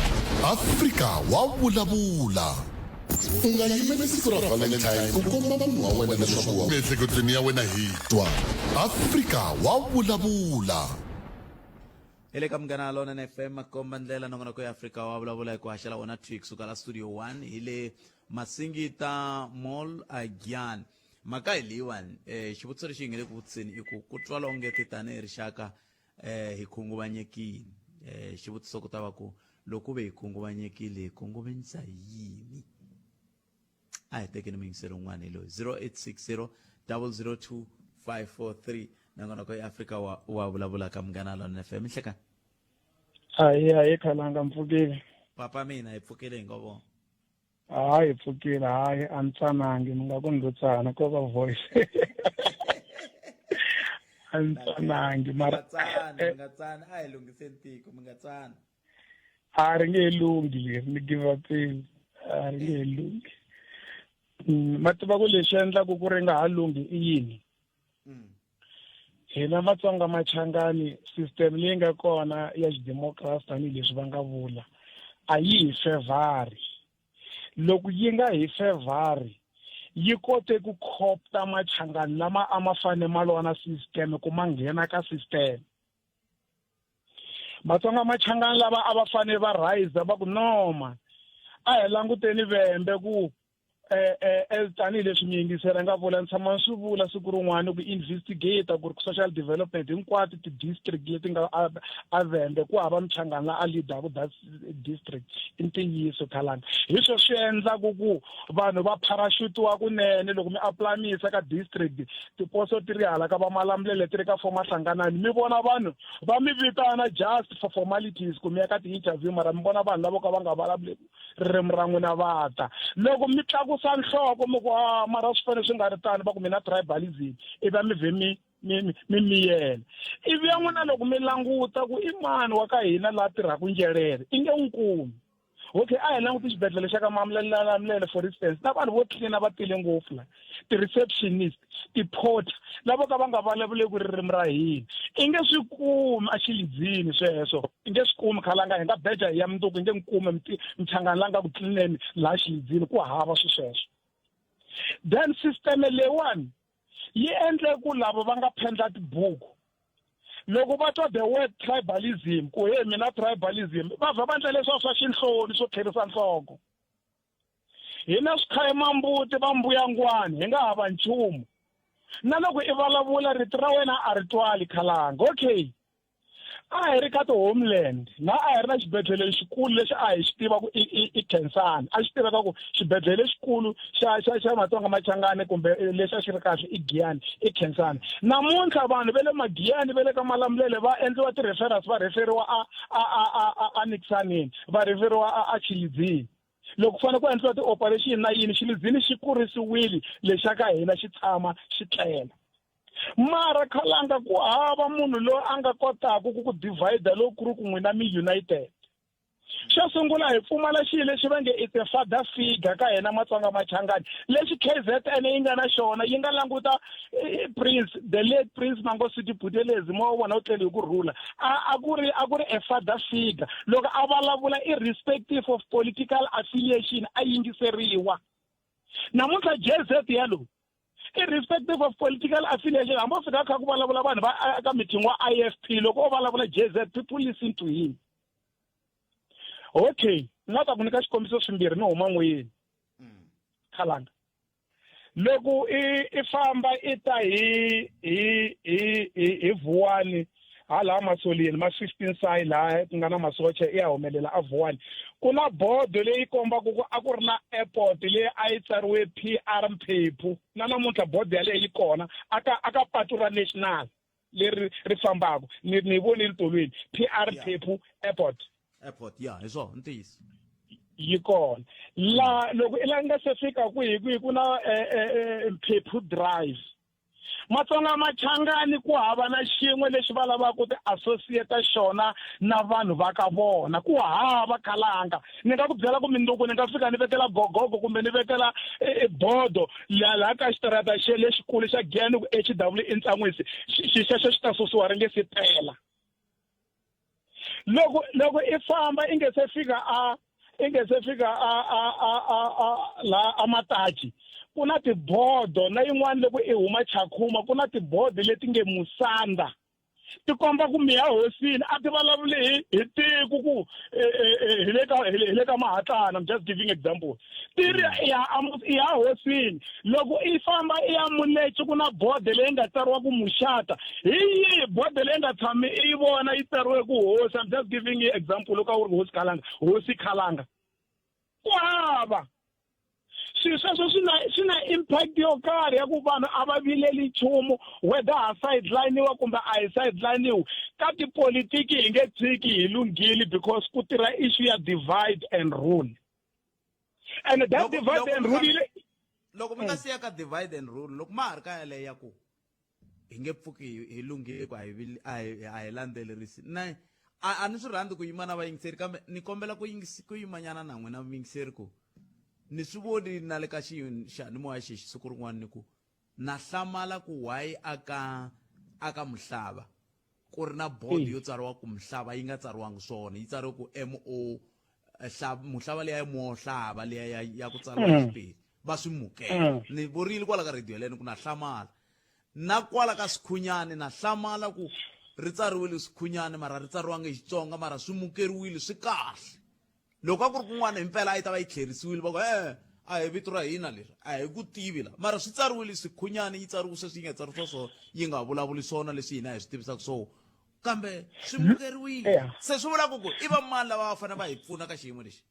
Afrika wa vulavula. U nga yimeli siku ra Valentine ku komba munhu wa wena leswaku wa. Emiehleketweni ya wena hi twa. Afrika wa vulavula. Hi le ka Munghana Lonene FM makomba ndlela nongonoko ya Afrika wa vulavula hi ku haxela wona thwi kusuka la studio 1 hi le Masingita Mall a Giyani. Mhaka hi leyiwani eh xivutiso lexi hi nge le ku vutiseni i ku ku twala ongeti tanihi rixaka eh hi khunguvanyekile. Eh xivutiso ku ta va ku loko ku ve hi khunguvanyekile hi khunguvanyisa hi yini? A hi tekeni muyingiseri un'wana hi loyi 0860 002 543 nongonoko ya Afrika wa, wa vulavula ka Munghana Lonene FM. Nhlekani. Ahi ahi khalanga mpfukile. Papa mina hi pfukile hi ngo vona. Hayi pfukile hayi a ni tsanangi mi nga ku ni lo tsana ko va voice. A ni tsanangi mara mi nga tsani mi nga tsani a hi lunghiseni tiko mi nga tsani. A ri nge he lunghi leri ni give up-ini a ri nge he lunghi. Ma tiva ku lexi endlaku ku ri nga ha lunghi i yini? Hina Matsonga Machangani system leyi nga kona ya xidemokirasi tanihileswi va nga vula a yi hi fevhari. Loko yi nga hi fevhari yi kote ku copta Machangani lama a ma fane ma lwa na system ku ma nghena ka system. Matsonga Machangani lava a va fane va rhiza va ku no man a hi languteni Vhembe ku eh eh, eh tanihileswi mi yingisela nga vula ni tshama ni swi vula siku rin'wana ku investigate ku ri social development hinkwato ti-district leti nga a Vhembe ku hava Mchangani la a leadaku that district i ntiyiso khalanga hi swo swi endlaku ku vanhu va parachutiwa kunene loko mi apply mi yisa ka district tiposo ti ri hala ka va Malamulele ti ri ka foma Hlanganani mi vona vanhu va mi vitana just for formalities ku mi ya ka ti-interview mara mi vona vanhu lavo ka va nga vulavuleki ririmi ra n'wina va ta loko mi tlakusa nhloko mi ku a mara swi fanele swi nga ri tano va ku mina tribalism ivi a mi vhe mi mi mi miyela ivi ya n'wina loko mi languta ku i mani wa ka hina laha tirhaka njelele i nge n'wi kumi okay a hi languti xibedhlele xa ka Malamulele for instance na vanhu vo tlilina va tele ngopfu la ti-receptionist ti-porter lavo ka va nga vulavuleki ririmi ra hina i nge swi kumi exilidzini sweswo i nge swi kumi khalanga hi nga beja hi ya mundzuku i nge n'wi kumi mchangani la nga ku tlilineni laha xilidzini ku hava swi sweswo then system leyiwani yi endle ku lava va nga phendla tibuku loko va twa the word tribalism ku he mina tribalism va vha va endla leswiya swa xinhloni swo tlherisa nhloko Hina swikhayimambuti va mbuyangwani hi nga hava nchumu. Na loko i vulavula rito ra wena a ri twali khalanga. Okay. A hi ri ka ti-homeland laha a hi ri na xibedhlele lexikulu lexi a hi xi tiva ku i i i Khensani. A xi tiveka ku xibedhlele lexikulu xa xa xa Matsonga Machangani kumbe lexi a xi ri kahle i Giyani i Khensani. Namuntlha vanhu va le Magiyani va le ka Malamulele va endliwa ti-referrals va rheferiwa a a a a a a Nikisaneni va rheferiwa a a Tshilidzini. Loko ku fanele ku endliwa ti-operation na yini Xilidzini xi kurisiwile lexa ka hina xi tshama xi tlela. Mara khalanga ku hava munhu loyi a nga kotaka ku ku divide loko ku ri ku n'wina mi united. Xo sungula hi pfumala xilo lexi va nge it's a father figure ka hina Matsonga Machangani lexi K_Z_N yi nga na xona yi nga languta Prince the late Prince Mangosuthu Buthelezi mo vona u tlele hi ku rhula a a ku ri a ku ri a father figure loko a vulavula irrespective of political affiliation a yingiseriwa namuntlha JZ ya lowu irrespective of political affiliation hambi o fika kha ku vulavula vanhu va ka meeting wa I_F_P loko o vulavula J_Z people listen to him okay ni nga ta ku nyika xikombiso swimbirhi ni huma n'wini khalanga loko i i famba i ta hi hi hi hi hi Vuwani hala masoleni ma 15 sai laha ku nga na masocha i ya humelela a Vuwani ku na bodo leyi kombaka ku a ku ri na airport leyi a yi tsariwe P_R Mphephu na namuntlha bodo yaleyo yi kona aka aka patu ra national. leri ri fambaka ni ni vonile tolweni PR Phephu airport. Airport ya hi swona ntiyiso. Yi kona la loko i la nga se fika kwihi kwihi ku na eh, eh, eh, Mphephu Drive. Matsonga Machangani ku hava na xin'we lexi va lavaka ku ti-associate xona na vanhu va ka vona ku hava khalanga ni nga ku byela ku mindzuku ni nga fika ni vekela gogogo kumbe ni vekela e, e bodo laha laha ka xitarata xe lexikulu xa Giyani ku H W Intsan'wisi xi xexo xi ta susiwa ri nge si pela. Loko loko i famba i nge se fika a i nge se fika a a a a a la a Mataji ku na tibodo na yin'wana loko i huma Chakhuma ku na tibodo leti nge Musanda ti komba ku mi ya hosini a ti vulavuli hi hi tiko ku e, e, e, hi le ka hi le ka Mahatlana I'm just giving example ti ri mm. ya ya hosini loko i famba i ya Muleci ku na bode leyi nga tsariwa ku Muxata hi yihi bode leyi nga tshami i yi vona yi tsariwe ku hosi I'm just giving you example loko a wu ri hosi Khalanga hosi Khalanga ku hava swilo sweswo swi na swi na impact yo karhi ya ku vanhu a va vileli nchumu whether ha sideline-iwa kumbe a hi sideline-iwi ka tipolitiki hi nge tshiki hi lunghile because ku tirha issue ya divide and rule and that divide and rule loko mi nga siya ka divide and rule loko ma ha ri ka yaleyo ya ku hi nge pfuki hi lunghile ku a hi a hi landzelerisi na a ni swi rhandzi ku yima na vayingiseri kambe ni kombela ku ku yimanyana na n'wina vayingiseri ku ni swi voni na le ka xiyanimoya xexi siku rin'wana ni ku na hlamala ku why aka aka muhlava ku ri na board yo tsariwa ku muhlava yi nga tsariwangi swona yi tsariwe ku m o muhlava leya mo hlava leya ya, ya ku tsariwa mm. xipedi va swi mukela mm. ni vurile kwala ka radio yaleyo ni ku na hlamala na kwala ka Sikhunyani na hlamala ku ri tsariwile Sikhunyani mara ri tsariwanga hi Xitsonga mara swi mukeriwile swi kahle loko a ku ri kun'wana himpela a yi ta va yi tlherisiwile va ku e a hi vito ra hina leri a hi ku tivi la mara swi tsariwile Sikhunyani yi tsariwe sweswi yi nga tsarisiwa swona yi nga vulavuli swona leswi hina hi swi tivisaka swona kambe swi mukeriwile se swi vulaka ku i va mani lava va fanele va hi pfuna ka xiyimo lexi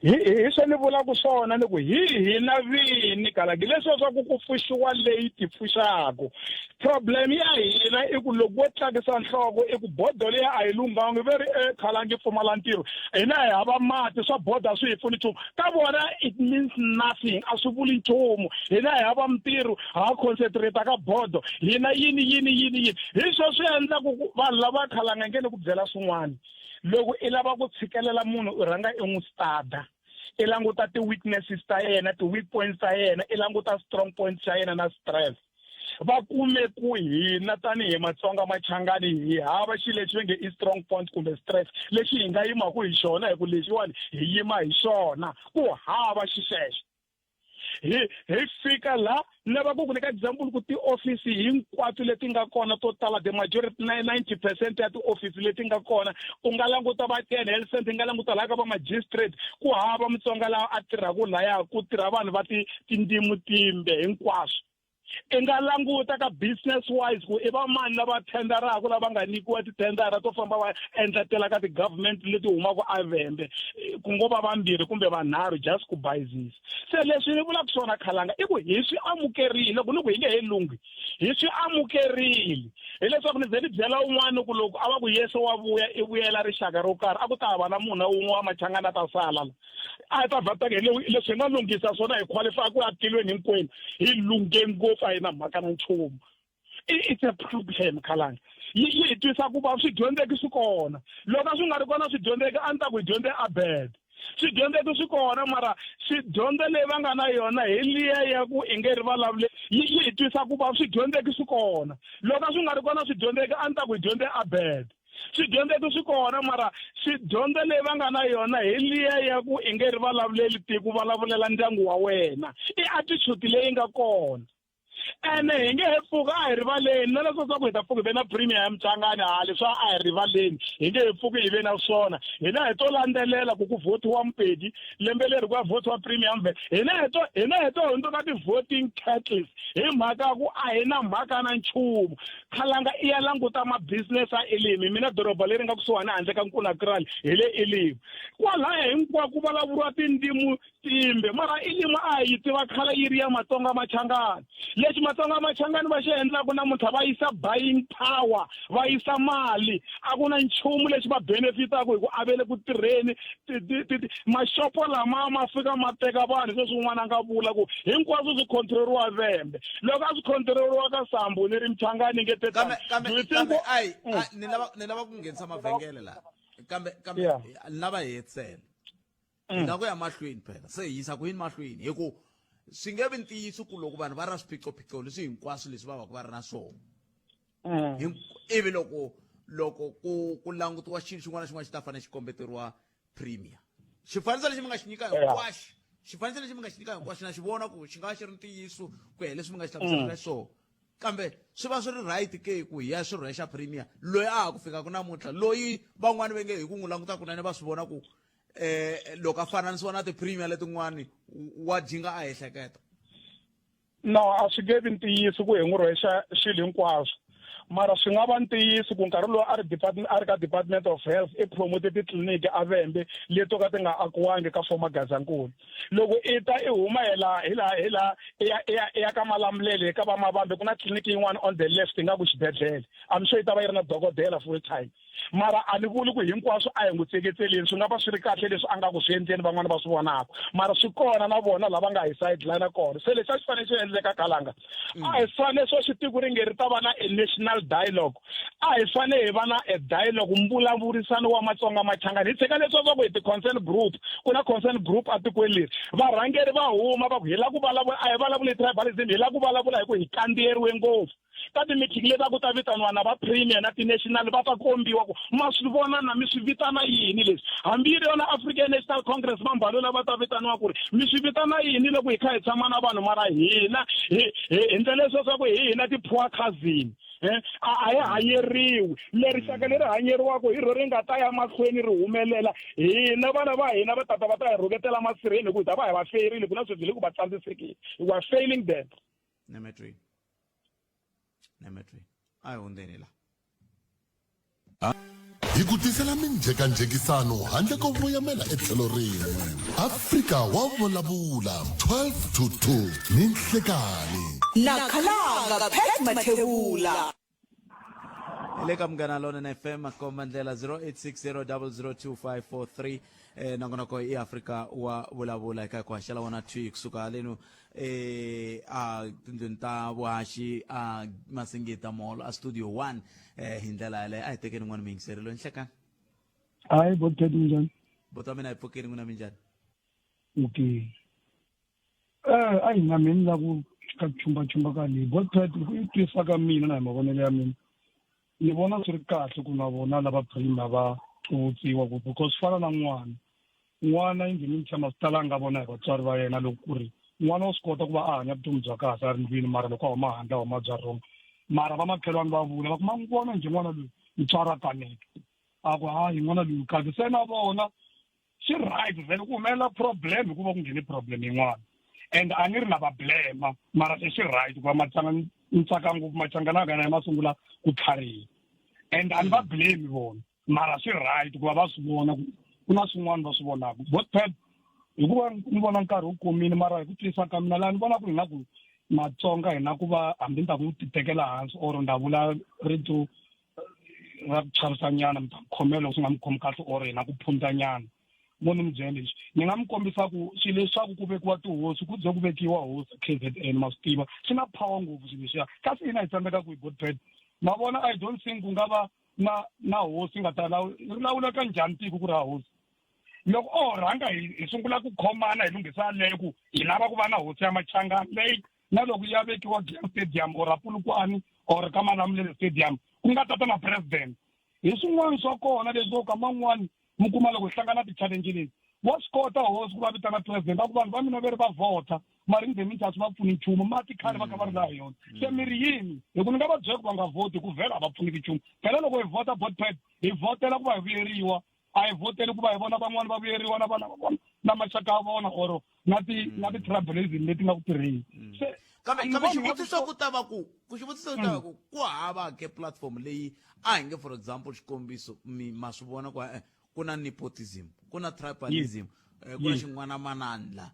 hi hi swo ni vulaka swona ni ku hi hina vini kalaki leswiya swa ku ku pfuxiwa leyi ti pfuxaku problem ya hina i ku loko wo tlakisa nhloko i ku bodo leyi a yi lunghangi ve ri e khalangi pfumala ntirho hina hi hava mati swa boda swi hi pfuni nchumu ka vona it means nothing a swi vuli nchumu hina hi hava mintirho ha concentrate ka bodo hina yini yini yini yini hi swo swi endlaku ku vanhu lava khalanga nge ni ku byela swin'wana loko i lava ku tshikelela munhu u rhanga i n'wi stada i languta ti-weaknesses ta yena ti-weak points ta yena i languta strong points xa yena na stress va kume ku hina tanihi Matsonga Machangani hi hava xilo lexi va nge i strong point kumbe stress lexi hi nga yimaku hi xona hi ku lexiwani hi yima hi xona ku hava xixexo hi hi fika la ni lava ku ku nyika example ku tiofisi hinkwato leti nga kona to tala the majority 90 percent ya tiofisi leti nga kona u nga languta va ten health center nga languta laha ka va magistrate ku hava Mutsonga laha a tirhaka laya ku tirha vanhu va ti tindzimu timbe hinkwaswo i nga languta ka business wise ku i va mani lava thendaraka lava nga nyikiwa tithendara to famba va endletela ka ti-government leti humaka avhembe ku ngo va vambirhi kumbe vanharhu just ku bayizisa se leswi ni vulaka swona khalanga i ku hi swi amukerile loko ni ku hi nge he lunghi hi swi amukerile hileswaku ni ze ni byela un'wana ku loko a va ku Yesu wa vuya i vuyela rixaka ro karhi a ku ta va na munhu wun'we wa Machangana a ta sala la a ta vha taka leswi hi nga lunghisa swona hi qualify ku ya tilweni hinkwenu hi lunghe ngopfu a hi na mhaka na nchumu it's a problem khalanga yi yi hi twisa ku va swidyondzeki swi kona loko a swi nga ri kona swidyondzeki a ni ta ku hi dyondze abed swidyondzeki swi kona mara swidyondzo leyi va nga na yona hi liya ya ku i nge ri vulavule yi yi hi twisa ku va swidyondzeki swi kona loko a swi nga ri kona swidyondzeki a ni ta ku hi dyondze abed swidyondzeki swi kona mara swidyondzo leyi va nga na yona hi liya ya ku i nge ri vulavuleli tiko vulavulela ndyangu wa wena i attitude leyi nga kona ene hi nge he pfuka a hi rivaleni na leswo swa ku hi ta pfuka hi ve na premier ya Mchangani ha leswa a hi rivaleni hi nge he pfuki hi ve na swona hina hi to landzelela ku ku vhotiwa Mupedi lembe leri ku ya vhotiwa premier mve hina hi to hina hi to hundzuka ti-voting cattles hi mhaka ya ku a hi na mhaka na nchumu khalanga i ya languta ma-business a Elimi mina doroba leri nga kusuhani handle ka Nkunakrali hi le Elimi kwalaya hinkwako ku vulavuriwa tindzimu timbe mara Elimi a hi yi tiva khale yi ri ya Matsonga Machangani Lexi Matsonga Machangani va xi endlaka namuntlha va yisa buying power, va yisa mali. A ku na nchumu lexi va benefitaka hi ku a ve le ku tirheni. Maxopo lama ma fika ma teka vanhu sweswi un'wana a nga vula ku hinkwaswo swi control-riwa Vhembe. Loko a swi control-riwa ka Sambo ni ri Mchangani nge te Kambe kambe Do you think kambe ku- ai ni lava ni lava ku nghenisa mavhengele laha. Kambe kambe ni lava hi hetisela. Hi nga ku ya mahlweni phela se hi yisa ku yini mahlweni hi ku swi nge vi ntiyiso ku loko vanhu va ri na swiphiqophiqo leswi hinkwaswo leswi va va ku va ri na swona ivi loko loko ku ku langutiwa xilo xin'wana na xin'wana xi ta fanele xi kombeteriwa premier xifaniso lexi mi nga xi nyika hinkwaxo xifaniso lexi mi nga xi nyika hinkwaxo na xi vona ku xi nga va xi ri ntiyiso ku ya hi leswi mi nga xi hlamuselaka xiswona kambe swi va swi ri right ke ku hi ya swi rhwexa premier loyi a ha ku fikaka namuntlha loyi van'wani va nge hi ku n'wi languta kunene va swi vona ku eh loko a fananisiwa na ti-premier letin'wani wa jinga a ehleketa. No, a swi nge vi ntiyiso ku hi n'wi rhwexa swilo hinkwaswo mara swi nga va ntiyiso ku nkarhi lowu a ri department a ri ka department of health i promote titliliniki a Vhembe leto ka ti nga akiwangi ka former Gazankulu loko i ta i huma hi laha hi laha hi laha i ya i ya i ya ka Malamulele ka va Mavambe ku na tliliniki yin'wana on the left ingaku xibedhlele I'm sure yi ta va yi ri na dokodela full time mara a ni vuli ku hinkwaswo a hi n'wi tseketseleni swi nga va swi ri kahle leswi a nga ku swi endleni van'wana va swi vonaka mara swi kona na vona lava nga hi sideline kona se lexi a xi fanele xi endleka kalanga a hi fanele swo xi tiko ri nge ri ta va na a national dialogue a hi fanele hi va na a dialogue mbulavurisano wa matsonga machangani hi tshika leswi swa ku hi ti-concern group ku na concern group atikweni leri varhangeri va huma va ku hi lava ku vulavula a hi vulavuli tribalism hi lava ku vulavula hi ku hi kandziyeriwe ngopfu ka timithingi leti a ku ta vitaniwa na va premier na ti-national va ta kombiwa ku ma swi vona na mi swi vitana yini leswi hambi yi ri yona African National Congress va Mbalula va ta vitaniwa ku ri mi swi vitana yini loko hi kha hi tshama na vanhu mara hina hi hi hi ndlela leswi swa ku hi hina ti-poor cousin eh a a hi hanyeriwi leri xaka leri hanyeriwaka hi ro ri nga ta ya mahlweni ri humelela hina vana va hina va tata va ta hi rhuketela masirheni hi ku hi ta va hi va feyirile ku na sweswi hi le ku va tsandzisekeni we are failing them Nemetri. Nemetri. A hi hundzeni la. Hi ku tisela minjhekanjhekisano handle ko voyamela etlhelo rin'we. Afrika wa vulavula 12 to 2 ni nhlekanhi. Na khalanga Pat Mathebula. Hi le ka Munghana Lonene FM makomba ndlela 0860002543 eh nongonoko i Afrika wa vulavula eka ku haxela wona thwi kusuka halenu eh a tindlwini ta vuhaxi a Masingita Mall a Studio 1 eh hi ndlela yaleyo a hi tekeni n'wana muyingiseri loyi nhlekani. Hayi bothet minjhani? Bota mina hi pfukeni n'wina minjhani? Okay. Eh a hi na mina la ku ka chumba chumba ka leyi bothet ku yi twisa ka mina na hi mavonelo ya mina ni vona swi ri kahle ku na vona lava prima va tlhuvutsiwa ku because fana na n'wana n'wana in the meantime a swi talanga vona hi vatswari va yena loko ku ri n'wana wa swi kota ku va a hanya vutomi bya kahle a ri ndlwini mara loko a huma handle a huma bya wrong mara vamakhelwani va vula va ku ma n'wi vona njhe n'wana loyi mutswari a kaneta a ku hayi n'wana loyi kahle se na vona swi right vhele ku humelela problem hikuva ku nghene problem yin'wana and a ni ri na va blema mara se swi right ku va matsanga ni tsaka ngopfu machangana ka na ma sungula ku tlhariha and a ni va blame vona mara swi right ku va va swi vona ku ku na swin'wana va swi vonaka bot pep hikuva ni vona nkarhi wu komile mara hi ku twisisa ka mina laha ni vona ku hina ku matsonga hina ku va hambi ni ta ku titekela hansi or ni ta vula rito ra ku chavisanyana mi ta khomela loko swi nga mi khomi kahle or hina ku phundzanyana mo ni mi byela leswi ni nga mi kombisa ku swilo leswaku ku vekiwa tihosi ku ze ku vekiwa hosi K_Z_N ma swi tiva swi na power ngopfu swilo leswiya kasi hina hi tsandzeka ku hi botpet ma vona I don't think ku nga va na na hosi nga ta ri lawuleka njhani tiko ku ri ha hosi loko o rhanga hi hi sungula ku khomana hi lunghisa leyo ku hi lava ku va na hosi ya machangani leyi na loko ya vekiwa Giyani Stadium or Polokwane or ka Malamulele Stadium ku nga tata na president hi swin'wana swa kona leswi ka man'wani mi kuma loko hi hlangana ti-challenge leti wa swi kota hosi ku va vitana president a ku vanhu va mina ve ri va vhota mara in the meantime swi va pfuni nchumu mati khale va kha va ri laha yona se mi ri yini hi ku ni nga va byela ku va nga vhoti ku vhela a va pfuniki nchumu phela loko hi vhota botpad hi vhotela ku va hi vuyeriwa a hi vhoteli ku va hi vona van'wana va vuyeriwa na vana va vona na maxaka ya vona or na ti na ti-tribalism leti nga ku tirheni se kambe a ni kambe voni nga ku xivutiso ku ta va ku ku xivutiso ku ta va ku ku hava ke platform leyi a hi nge for example xikombiso mi ma swi vona ku eh, ku na nepotism ku na tribalism eh, ku na Yes. xin'wana manandla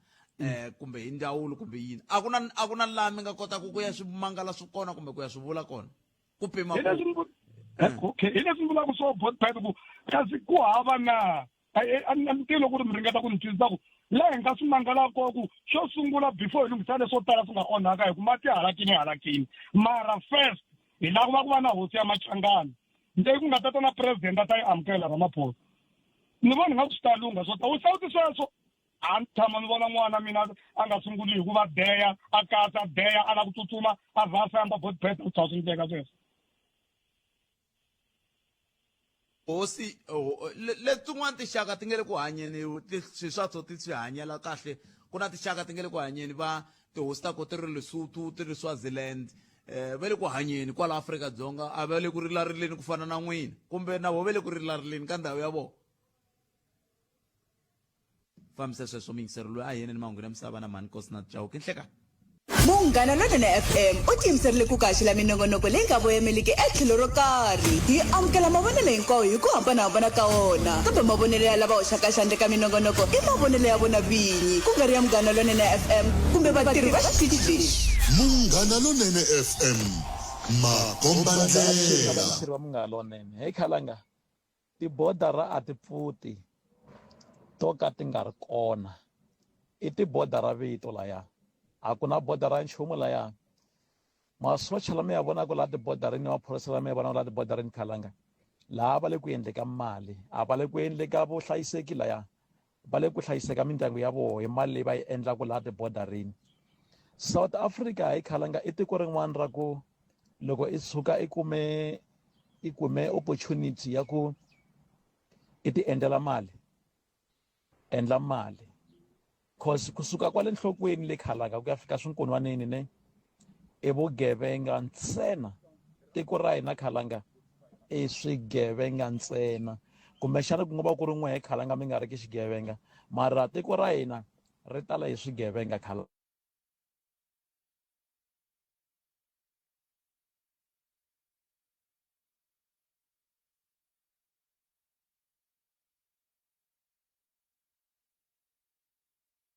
Kumbe hi ndzawulo kumbe yini a ku na a ku na laha mi nga kotaka ku ya swi mangala swi kona kumbe ku ya swi vula kona ku pima Hi ku leswi ni okay hi leswi ni vulaka swo botpet ku kasi ku hava na a ni tivi loko ku ri mi ringeta ku ni twisisa ku laha hi nga swi mangalaka kona ku xo sungula before hi lunghisa leswo tala swi nga onhaka hi ku mati halakini halakini mara first hi lava ku va ku va na hosi ya machangani leyi ku nga ta ta na president a ta yi amukela Ramaphosa ni vona nga ku swi ta lungha swo ta u sawuti sweswo a ni tshama ni vona n'wana mina a nga sunguli hi ku va deya a katsa deya a lava ku tsutsuma a vha a famba botbet u tshama swi endleka sweswo. Hosi letin'wana tinxaka ti nge le ku hanyeni swilo swa to ti swi hanyela kahle ku na tinxaka ti nge le ku hanyeni va tihosi ta ko ti ri Lesotho ti ri Swaziland eh va le ku hanyeni kwala Afrika-Dzonga a va le ku rilarileni ku fana na n'wina kumbe na vo va le ku rilarileni ka ndhawu ya vona fambisa sweswo muyingiseri loyi a yene ni mahungu ya misava na mhani Nkosinathi Chauke nhlekani. Munghana Lonene FM u tiyimiserile ku ku haxela minongonoko leyi nga voyemeliki etlhelo ro karhi. Hi amukela mavonelo hinkwawo hi ku hambana-hambana ka wona, kambe mavonelo ya lava hoxaka xandla eka minongonoko i mavonelo ya vona vinyi, ku nga ri ya Munghana Lonene FM kumbe vatirhi va xitichi lexi. Munghana Lonene FM, makombandlela. Vatirhi va Munghana Lonene, hey khalanga. Tibodara a ti pfuti to ka ti nga ri kona. I tibodara vito laya. A ku na bodara ya nchumu laya. Masocha lama ya vonaka laha tibodarini na maphorisa lama ya vonaka laha tibodarini khalanga laha va le ku endle ka mali a va le ku endle ka vuhlayiseki laya va le ku hlayiseka mindyangu ya vona hi mali leyi va yi endlaka laha tibodarini South Africa hi khalanga i tiko rin'wana ra ku loko i tshuka i kume i kume opportunity ya ku i ti endlela mali endla mali cause kusuka kwale nhlokweni le khalanga ku ya fika swinkunwanini ne i vugevenga ntsena tiko ra hina khalanga i swigevenga ntsena kumbexana ku nga va ku ri n'we khalanga mi nga ri ki xigevenga mara tiko ra hina ri tala hi swigevenga khalanga.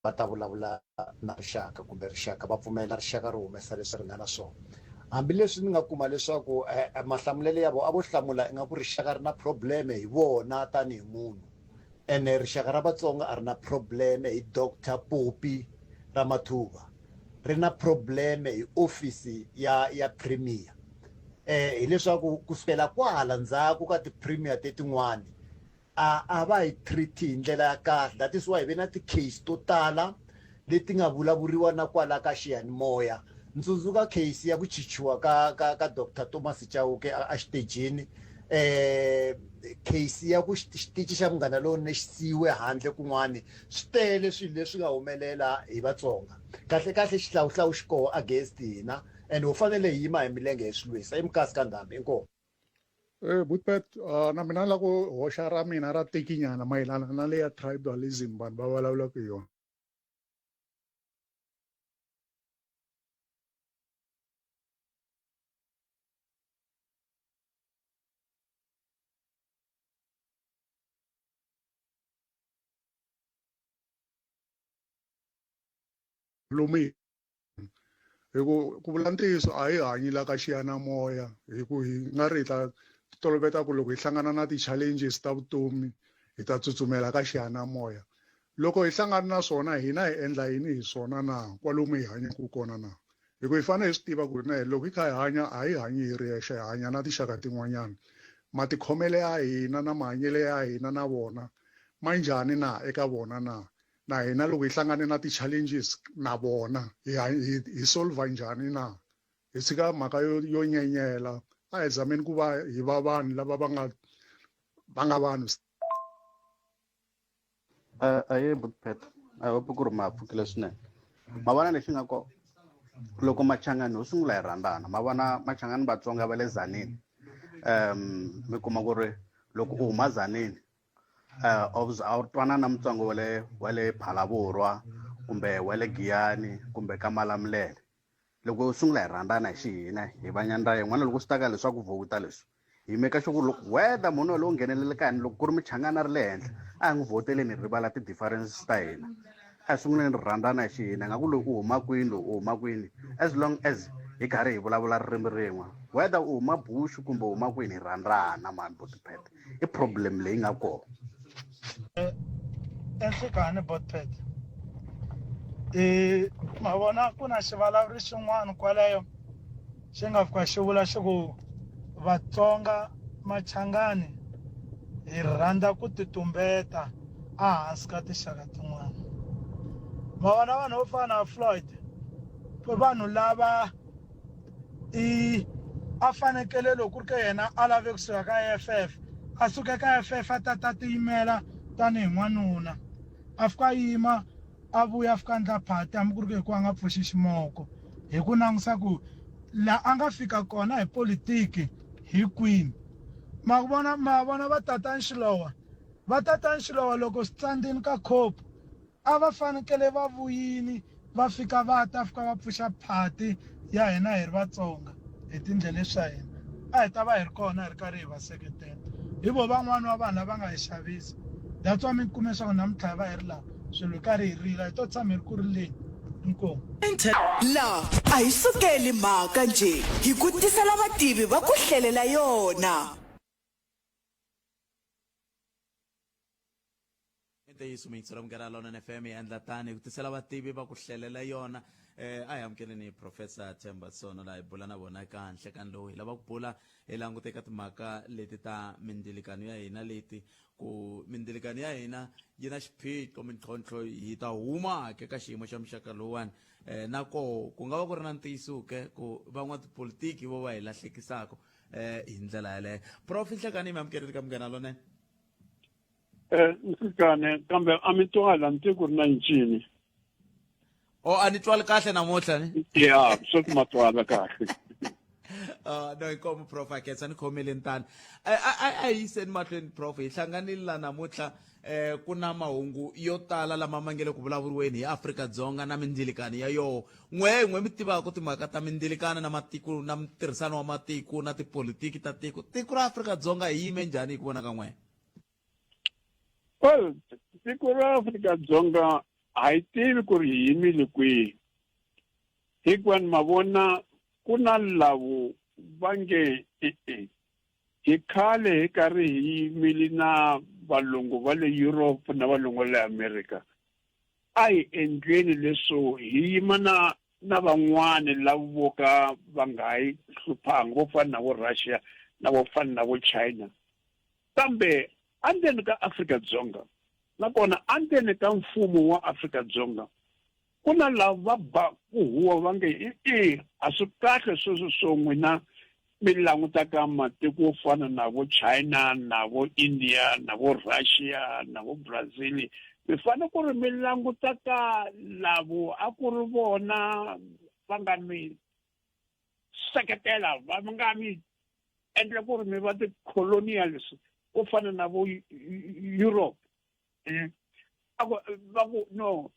Va ta vulavula na rixaka kumbe rixaka va pfumela rixaka ri humesa leswi ri nga na swona. Hambileswi ni nga kuma leswaku mahlamulelo ya vona a vo hlamula ingaku rixaka ri na problem hi vona tanihi munhu ene rixaka ra Vatsonga a ri na problem hi Doctor Poppy Ramathuba ri na problem hi office ya ya Premier hileswaku kusukela kwahala ndzhaku ka ti-Premier tetin'wani A a va hi treat hi ndlela ya kahle that is why hi ve na ti case to tala leti nga vulavuriwa na kwala ka xiyanimoya. Ni tsundzuka case ya ku chichiwa ka ka ka Doctor Thomas Chauke a exitejini case ya ku xitichi xa Munghana Lonene xi siyiwe handle kun'wani. Swi tele swilo leswi nga humelela hi Vatsonga. Kahle kahle xihlawuhlawu xi koho against hina and ho fanele hi yima hi milenge hi swi lwisa. I Mukasi ka Ndhambi. Inkomu. Butpet na mina ni lava ku hoxa ra mina ra tikinyana mayelana na leya tribalism vanhu va vulavulaka hi yona. Lomu hi hi ku ku vula ntiyiso a hi hanyi la ka xiyanimoya hi ku hi nga ri hi ta toloveta ku loko hi hlangana na ti-challenges ta vutomi hi ta tsutsumela ka xiyanimoya loko hi hlangana na swona hina hi endla yini hi swona na kwalomu hi hanyaka kona na hi ku hi fanele hi swi tiva ku na loko hi kha hi hanya a hi hanyi hi ri yexe hi hanya na tinxaka tin'wanyana matikhomelo ya hina na mahanyelo ya hina na vona ma njhani na eka vona na na hina loko hi hlangane na ti-challenges na vona hi hi hi solver njhani na hi tshika mhaka yo yo nyenyela a hi zameni ku va hi va vanhu lava va nga va nga vanhu. Ahee Butpet I hope ku ri ma pfukile swinene ma vona lexi nga kona loko machangani ho sungula hi rhandzana ma vona machangani Vatsonga va le Tzaneen mi kuma ku ri loko u huma Tzaneen a wu twana na Mutsonga wa le wa le Phalaborwa kumbe wa le Giyani kumbe ka Malamulele loko u sungula hi rhandzana hi xihina hi va nyandza yin'wana loko swi ta ka leswaku vhowuta leswi hi meka sure ku loko whether munhu lowu nghenelele ka hina loko ku ri muchangana ri le henhla a hi n'wi vhoteleni hi rivala ti-differences ta hina. A hi sunguleni ri rhandzana hi xihina nga ku loyi u huma kwini loyi u huma kwini as long as hi karhi hi vulavula ririmi rin'we whether u huma bush kumbe u huma kwini hi rhandzana mani botpet i problem leyi nga kona. Enhlekani botpet i ma vona ku na xivulavuri xin'wana kwaleyo xi nga fika xi vula xi ku Vatsonga Machangani hi rhandza ku titumbeta ehansi ka tinxaka tin'wana. Ma vona vanhu vo fana na Floyd i vanhu lava i a fanekele loko ku ri ka yena a lave kusuka ka EFF a suka ka EFF a ta ta tiyimela tanihi n'wanuna a fika a yima a vuya a fika a ndla phati hambi ku ri ku hikuva a nga pfuxi ximoko hi ku langusa ku la a nga fika kona hi politiki hi kwini ma vona ma vona va tatani Xilowa va tatani Xilowa loko swi tsandzini ka khopu a va fanekele va vuyini va fika va ta fika va pfuxa phati ya hina hi ri Vatsonga hi tindlela leswi swa hina a hi ta va hi ri kona hi ri karhi hi va seketela hi vo van'wani va vanhu lava nga hi xavisa that's why mi kume leswaku namuntlha hi va hi ri laha swilo hi karhi hi rila hi to tshama hi ri ku rileni inkomu La a hi sukeli mhaka njhe hi ku tisela vativi va ku hlelela yona. I ntiyiso muyingiseri wa Munghana Lonene FM hi endla tani hi ku tisela vativi va ku hlelela yona eh a hi amukeleni professor Themba Sono laha hi bula na vona eka nhlekani lowu hi lava ku bula hi langute eka timhaka leti ta mindzilikano ya hina leti ku mindzilikano ya hina yi na xiphiqo mintlhontlho hi ta huma ke ka xiyimo xa muxaka lowuwani eh na koho ku nga va ku ri na ntiyiso ke ku van'watipolitiki vo va hi lahlekisaka eh hi ndlela yaleyo prof nhlekani mi amukerile ka Munghana Lonene Eh, nhlekani kambe a mi twala ni ku ri na ncini o a ni twali kahle namuntlha ni ya sweswi ma twala kahle No inkomu prof a khensa ni khomeleni tani a hi yiseni mahlweni prof hi hlanganile la namuntlha eh ku na mahungu yo tala lama ma nge le ku vulavuriweni hi Afrika-Dzonga na mindzilikano ya yoho n'we n'we mi tivaka timhaka ta mindzilikano na matiko na ntirhisano wa matiko na tipolitiki ta tiko tiko ra Afrika-Dzonga hi yime njhani hi ku vona ka n'we Well, tiko ra Afrika-Dzonga a hi tivi ku ri hi yimile kwihi hikuva ni ma vona ku na lavo va nge e-e hi khale hi karhi hi yimile na valungu va le Europe na valungu va le America a hi endleni leswo hi yima na na van'wani lavo vo ka va nga hi hluphanga vo fana na vo Russia na vo fana na vo China Kambe endzeni ka Afrika-Dzonga, nakona endzeni ka mfumo wa Afrika-Dzonga, ku na lava va ba ku huwa va nge, E-e, a swi kahle sweswo swo n'wina mi langutaka matiko yo fana na vo China, na vo India, na vo Russia, na vo Brazil. Mi fanele ku ri mi languta ka lavo a ku ri vona va nga mi seketela, va nga mi endla ku ri mi va ti-colonials ku fana na vo Europe eh? A ku va ku no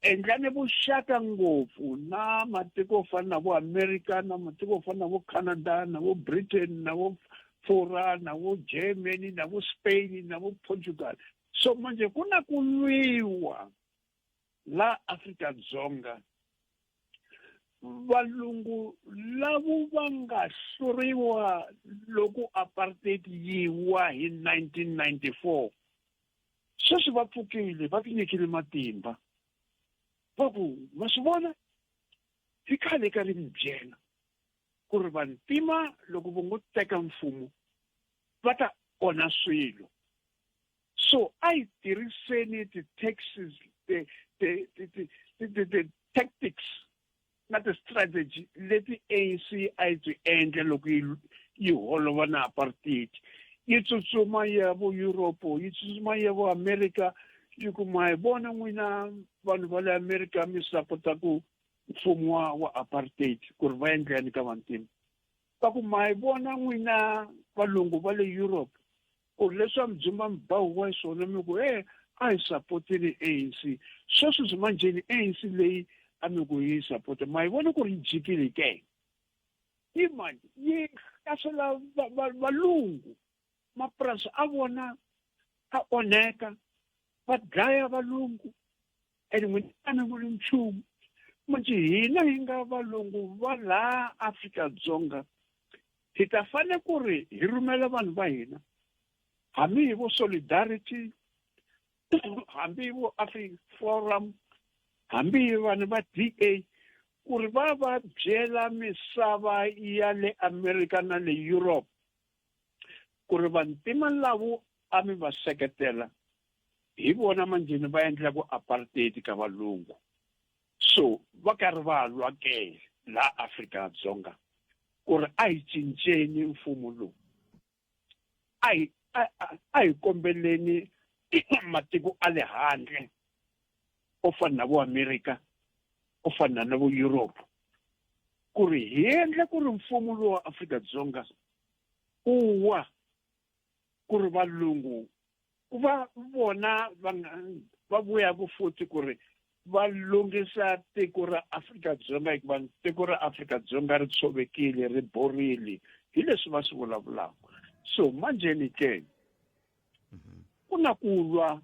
endlani vuxaka ngopfu na matiko yo fana na vo America na matiko yo fana na vo Canada na vo Britain na vo Fura na vo Germany na vo Spain na vo Portugal so manje ku na ku lwiwa la Afrika-Dzonga valungu lavo va nga hluriwa loko apartheid yi wa hi 1994 sweswi va pfukile va tinyikile matimba va ku ma swi vona hi khale ka ri mi byela ku ri vantima loko vo ngo teka mfumo va ta onha swilo so a hi tirhiseni ti-taxes ti-tactics na ti-strategy leti ANC a yi ti endla loko yi yi holova na apartheid yi tsutsuma yi ya vo Europe yi tsutsuma yi ya vo America yi ku ma hi vona n'wina vanhu va le America mi sapota ku mfumo wa wa apartheid ku ri va endla yini ka vantima va ku ma hi vona n'wina valungu va le Europe ku ri leswi a mi dzumba mi ba huwa hi swona mi ku e a hi sapoteni ANC sweswi byi manjheni ANC leyi a mi ku yi sapota ma yi vona ku ri yi jikile ke yi mani yi hlasela valungu mapurasi a vona a onheka va dlaya valungu. Ene n'wina a mi vuli nchumu. Manjhe hina hi nga valungu va laha Afrika-Dzonga hi ta fanele ku ri hi rhumela vanhu va hina hambi hi vo Solidarity, hambi vo Africa Forum, hambi hi vanhu va DA ku ri va va byela misava ya le America na le Europe ku ri vantima lavo a mi va seketela hi vona manjheni va endlaku apartheid ka valungu. So va karhi va lwa ke laha Afrika-Dzonga ku ri a hi cinceni mfumo lowu, a hi a a hi kombeleni matiko a le handle o fana na vo America o fana na vo Europe ku ri hi endla ku ri mfumo lowu wa Afrika-Dzonga u wa ku ri valungu ku va vona va nga va vuyaku futhi ku ri va lunghisa tiko ra Afrika-Dzonga hikuva tiko ra Afrika-Dzonga ri tshovekile ri borile hi leswi va swi vulavulaka. So manjheni ke ku na ku lwa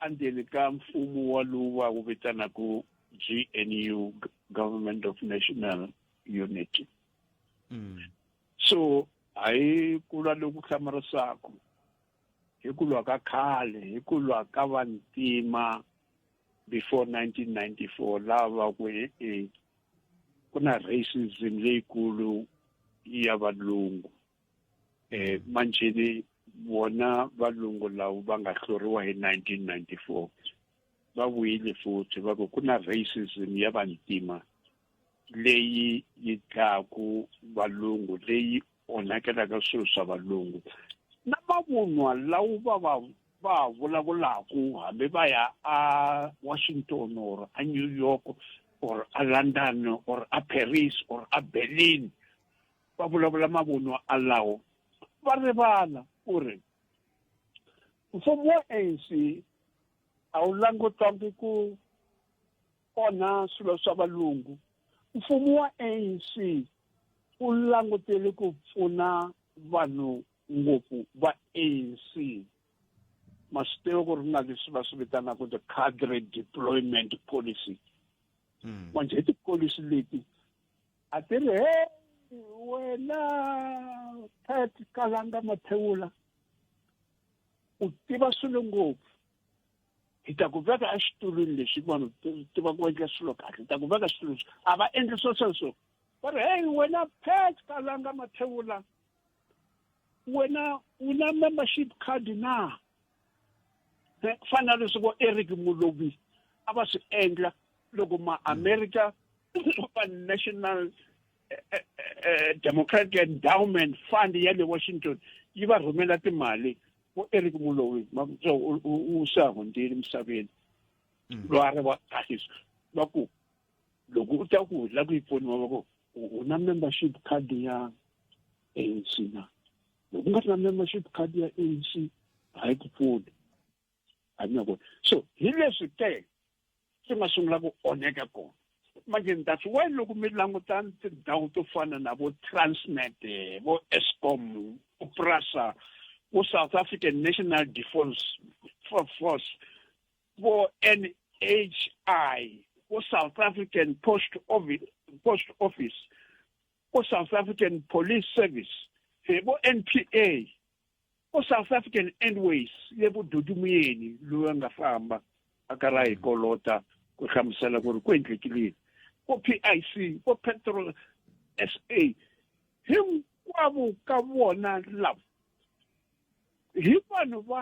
endzeni ka mfumo wa lowu va wu vitanaka GNU, Government of National Unity. So hayi ku lwa loku hlamarisaka, hi ku lwa ka khale, hi ku lwa ka vantima before 1994 lava ku e ku na racism leyikulu ya valungu. Manjheni vona valungu lavo va nga hluriwa hi 1994 va vuyile futhi va ku ku na racism ya vantima leyi yi dlaku valungu, leyi onhakelaka swilo swa valungu na mavunwa lawo va va va vulavulaku hambi va ya a Washington or a New York or a London or a Paris or a Berlin, va vulavula mavunwa alawo va rivala ku ri mfumo wa ANC a wu langutangi ku onha swilo swa valungu. Mfumo wa ANC wu langutele ku pfuna vanhu ngopfu va ANC. Ma swi tiva ku ri na leswi va swi vitanaka the cadre deployment policy. Manjhe hi tipholisi leti a ti ri he wena Pat Kalanga Mathebula u tiva swilo ngopfu, hi ta ku veka exitulwini lexi vanhu tiva ku endla swilo kahle, hi ta ku veka xitulwini lexi. A va endli swo sweswo, va ri hey wena Pat Kalanga Mathebula wena u na membership card na? Fana na leswi vo Eric Molobi a va swi endla loko ma-America va National Democratic Endowment Fund ya le Washington yi va rhumela timali. Vo Eric Molobi u se hundzile misaveni, loyi a ri va kahle va ku loko u ta ku la ku yi pfuniwa va ku u na membership card ya ANC na? Loko u nga ri na membership card ya ANC a yi ku pfuni, a ni na. So hi leswi ke swi nga sungula ku onheka kona manjhe. That's why loko mi languta tindhawu to fana na vo Transnet, vo Eskom, vo Prasa, vo South African National Defence Force, vo NHI, vo South African Post Office, Post Office, vo South African Police Service, vo NPA, vo South African Airways le vo Dudu Muyeni loyi a nga famba a karhi a hi kolota ku hlamusela ku ri ku endlekile, vo PIC, vo Petrol SA, hinkwavo ka vona lava hi vanhu va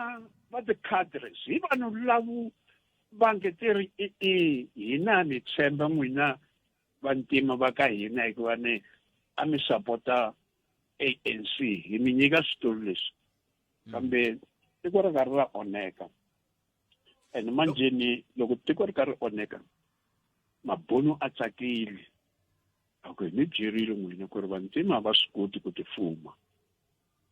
va ti-cadres, hi vanhu lavo va nge ti ri i hina mi tshemba n'wina vantima va ka hina hikuva ni a mi sapota ANC, hi mi nyika switulu leswi, kambe tiko ri karhi ra onheka. And manjheni loko tiko ri karhi onheka, mabunu a tsakile a ku hi mi byerile n'wina ku ri vantima a va swi koti ku tifuma.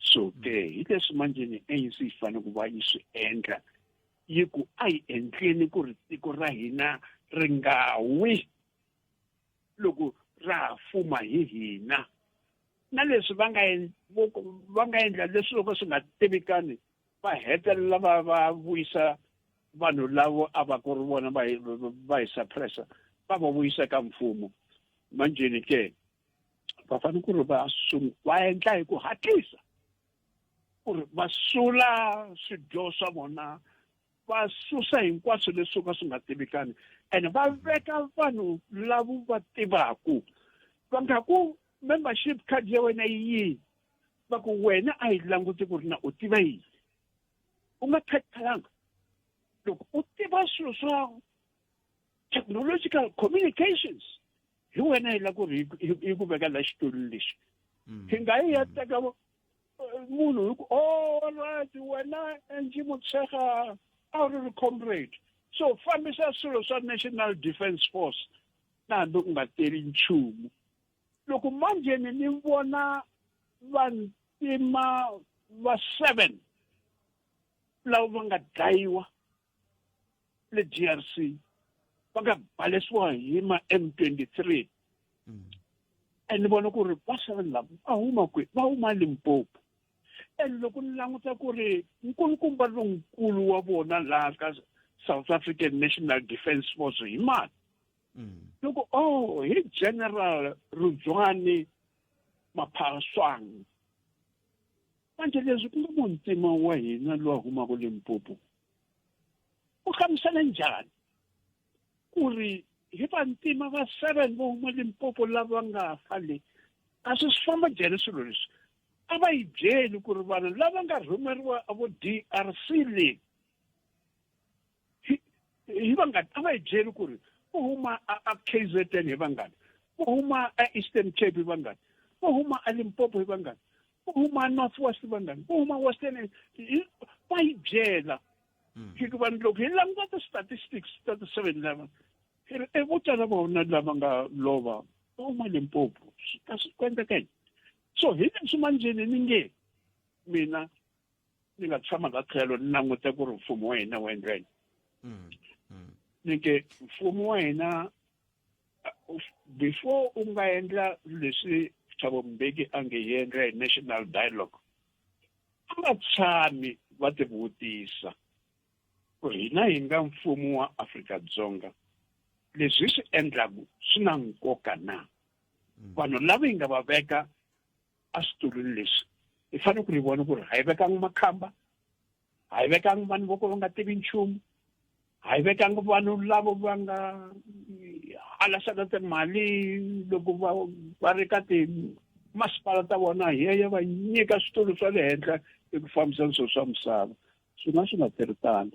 So ke hi leswi manjheni ANC yi fanele ku va yi swi endla, yi ku a hi endleni ku ri tiko ra hina ri nga wi loko ra ha fuma hi hina, na leswi va nga va nga endla leswi loko swi nga tivikani va hetelela va va vuyisa vanhu lavo a va ku ri vona va hi va hi suppressa va va vuyisa ka mfumo manjheni ke va fanele ku ri va va endla hi ku hatlisa ku ri va sula swidyoho swa vona va susa hinkwaswo leswi swo ka swi nga tivikani ene va veka vanhu lavo va tivaku va nga ku membership card ya wena yi yini va ku wena a yi languti ku ri na u tiva yini u nga khathalanga loko u tiva swilo swa technological communications hi wena hi la ku ri hi ku veka la xitulu lexi hi nga yi ya teka munhu hi ku all right wena Angie Motshekga a wu ri ri comrade so fambisa swilo swa national defense force na hambi u nga teli nchumu loko manjheni ni vona vantima va 7 lava va nga dlayiwa le DRC va nga balesiwa hi ma M23 and ni vona ku ri va 7 lava va huma kwihi va huma Limpopo and loko ni languta ku ri nkulukumba lonkulu wa vona laha ka South African National Defence Force hi mani loko oh hi General Rudzwani Maphaswang manje leswi ku nga muntima wa hina lowa humaka Limpopo u hlamusela njhani ku ri hi vantima va 7 vo huma Limpopo lava nga fa le a swi swi famba njhani swilo leswi a va yi byeli ku ri vanhu lava nga rhumeriwa vo DRC le hi vangani a va yi byeli ku ri vo huma a KZN hi vangani vo huma a Eastern Cape hi vangani vo huma a Limpopo hi vangani vo huma North West hi vangani vo huma Western va yi byela hikuva loko hi languta ti-statistics ta ti-seven lava hi ri e vo tala vona lava nga lova va huma Limpopo swi ta swi ku endleka yini so hi leswi manjheni ni nge mina ni nga tshama la tlhelo ni languta ku ri mfumo wa hina wu endla yini ni ke mfumo wa hina before u nga endla leswi Thabo Mbeki a nge hi endla hi national dialogue a va tshami va tivutisa ku hina hi nga mfumo wa Afrika-Dzonga leswi hi swi endlaku swi na nkoka na vanhu lava hi nga va veka eswitulwini leswi hi fanele ku ri vona ku ri ha yi vekanga makhamba ha yi vekanga vanhu vo ka va nga tivi nchumu ha yi vekanga vanhu lava va nga halasaka timali loko va va ri ka timasipala ta vona hi ya va nyika switulu swa le henhla eku fambiseni swilo swa misava swi nga swi nga tirhi tano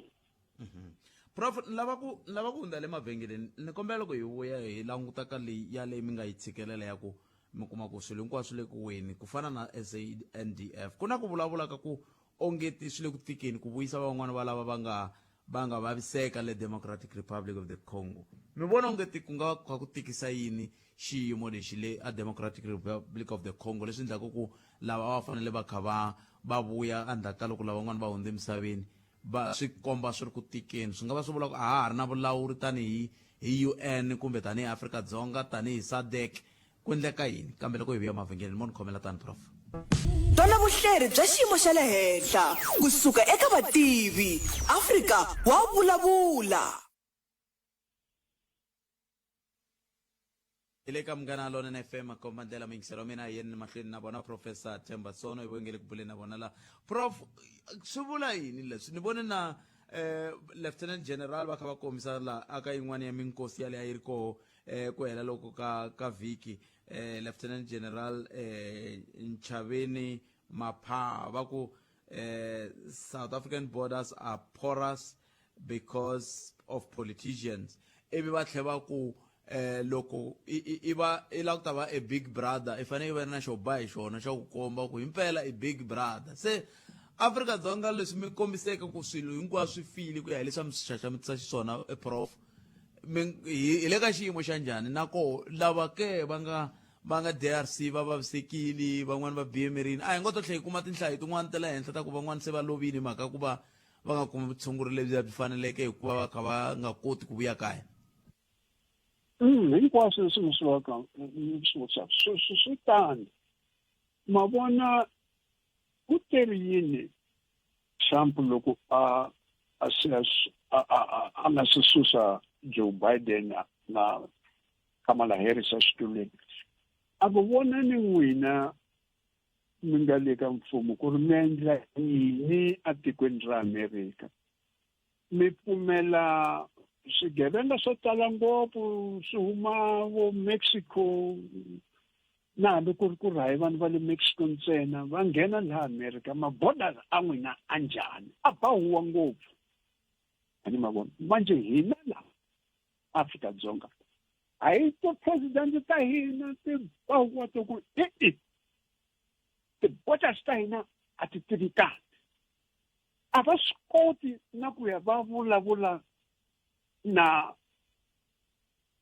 Prof ni lava ku ni lava ku hundza le mavhengeleni ni kombela loko hi vuya hi languta ka leyi ya leyi mi nga yi tshikelela ya ku mi kuma ku swilo hinkwaswo le ku weni ku fana na SANDF ku na ku vulavula ka ku ongeti swi le ku tikeni ku vuyisa van'wana va lava va nga va nga vaviseka le Democratic Republic of the Congo mi vona ongeti ku nga kha ku tikisa yini xiyimo lexi le a Democratic Republic of the Congo leswi endlaka ku lava a va fanele va kha va va vuya endzhaku ka loko lavan'wana va hundze emisaveni va swi komba swi ri ku tikeni swi nga va swi vula ku a ha ha ri na vulawuri tanihi hi UN kumbe tanihi Afrika-Dzonga tanihi SADC ku endleka yini kambe loko hi vuya mavhengeleni mo ni khomela tani prof Twana vuhleri bya xiyimo xa le henhla kusuka eka vativi. Afrika wa vulavula. Hi le ka Munghana Lonene FM makomba ndlela muyingiseri wa mina hi yeni mahlweni na vona Professor Themba Sono hi vongele ku buleni na vona la prof swi vula yini leswi ni vone na eh, Lieutenant General va kha va kombisa la aka yin'wana ya minkosi yaleyo a yi ri koho eh, ku hela loko ka ka vhiki eh, Lieutenant General eh, Nchaveni Mapha va ku eh, South African borders are porous because of politicians ivi va tlhe va ku eh loko i va i lava ku ta va a big brother i fanele i va na xo ba hi xona xa ku komba ku himpela i big brother se Afrika-Dzonga leswi mi kombiseke ku swilo hinkwaswo swi file ku ya hi leswi a mi swi xaxametisa xiswona eh, prof hi le ka xiyimo xa njhani na koho lava ke va nga va nga DRC va vavisekile van'wani va bihe emirini a hi ngo to tlhela hi kuma tinhlayo tin'wana ta le henhla ta ku van'wana se va lovile hi mhaka ku va va nga kumi vutshunguri lebyi byi faneleke hikuva va kha va nga koti ku vuya kaya Hinkwaswo leswi mi swi vaka mi swi vutisaka swi swi tano ma vona ku teri yini Trump loko a a se a nga se susa Joe Biden na Kamala Harris exitulwini a ku vonani n'wina mi nga le ka mfumo ku ri mi endla yini etikweni ra Amerika mi pfumela swigevenga swo tala ngopfu swi huma vo Mexico na hambi ku ri ku ri hayi vanhu va le Mexico ntsena va nghena laha America ma-borders a n'wina a njhani a ba huwa ngopfu a ni ma vona manje hina laha Afrika-Dzonga a hi ti-president ta hina ti ba huwa to ku e-e ti-borders ta hina a ti tivikani a va swi koti na ku ya va vulavula na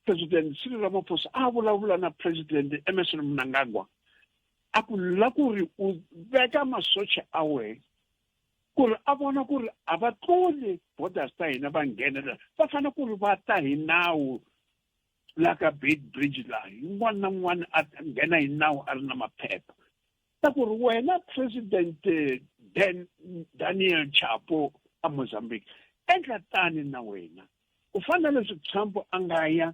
President Cyril Ramaphosa a vulavula na President Emmerson Mnangagwa a ku la ku ri u veka masocha a wehe ku ri a vona ku ri a va tluli borders ta hina va nghenelela va fanele ku ri va ta hi nawu la ka Beit Bridge laha yin'wana na un'wana a nghena hi nawu a ri na maphepha ta ku ri wena President Dan Daniel Chapo a Mozambique endla tani na wena ku fana na leswi Trump a nga ya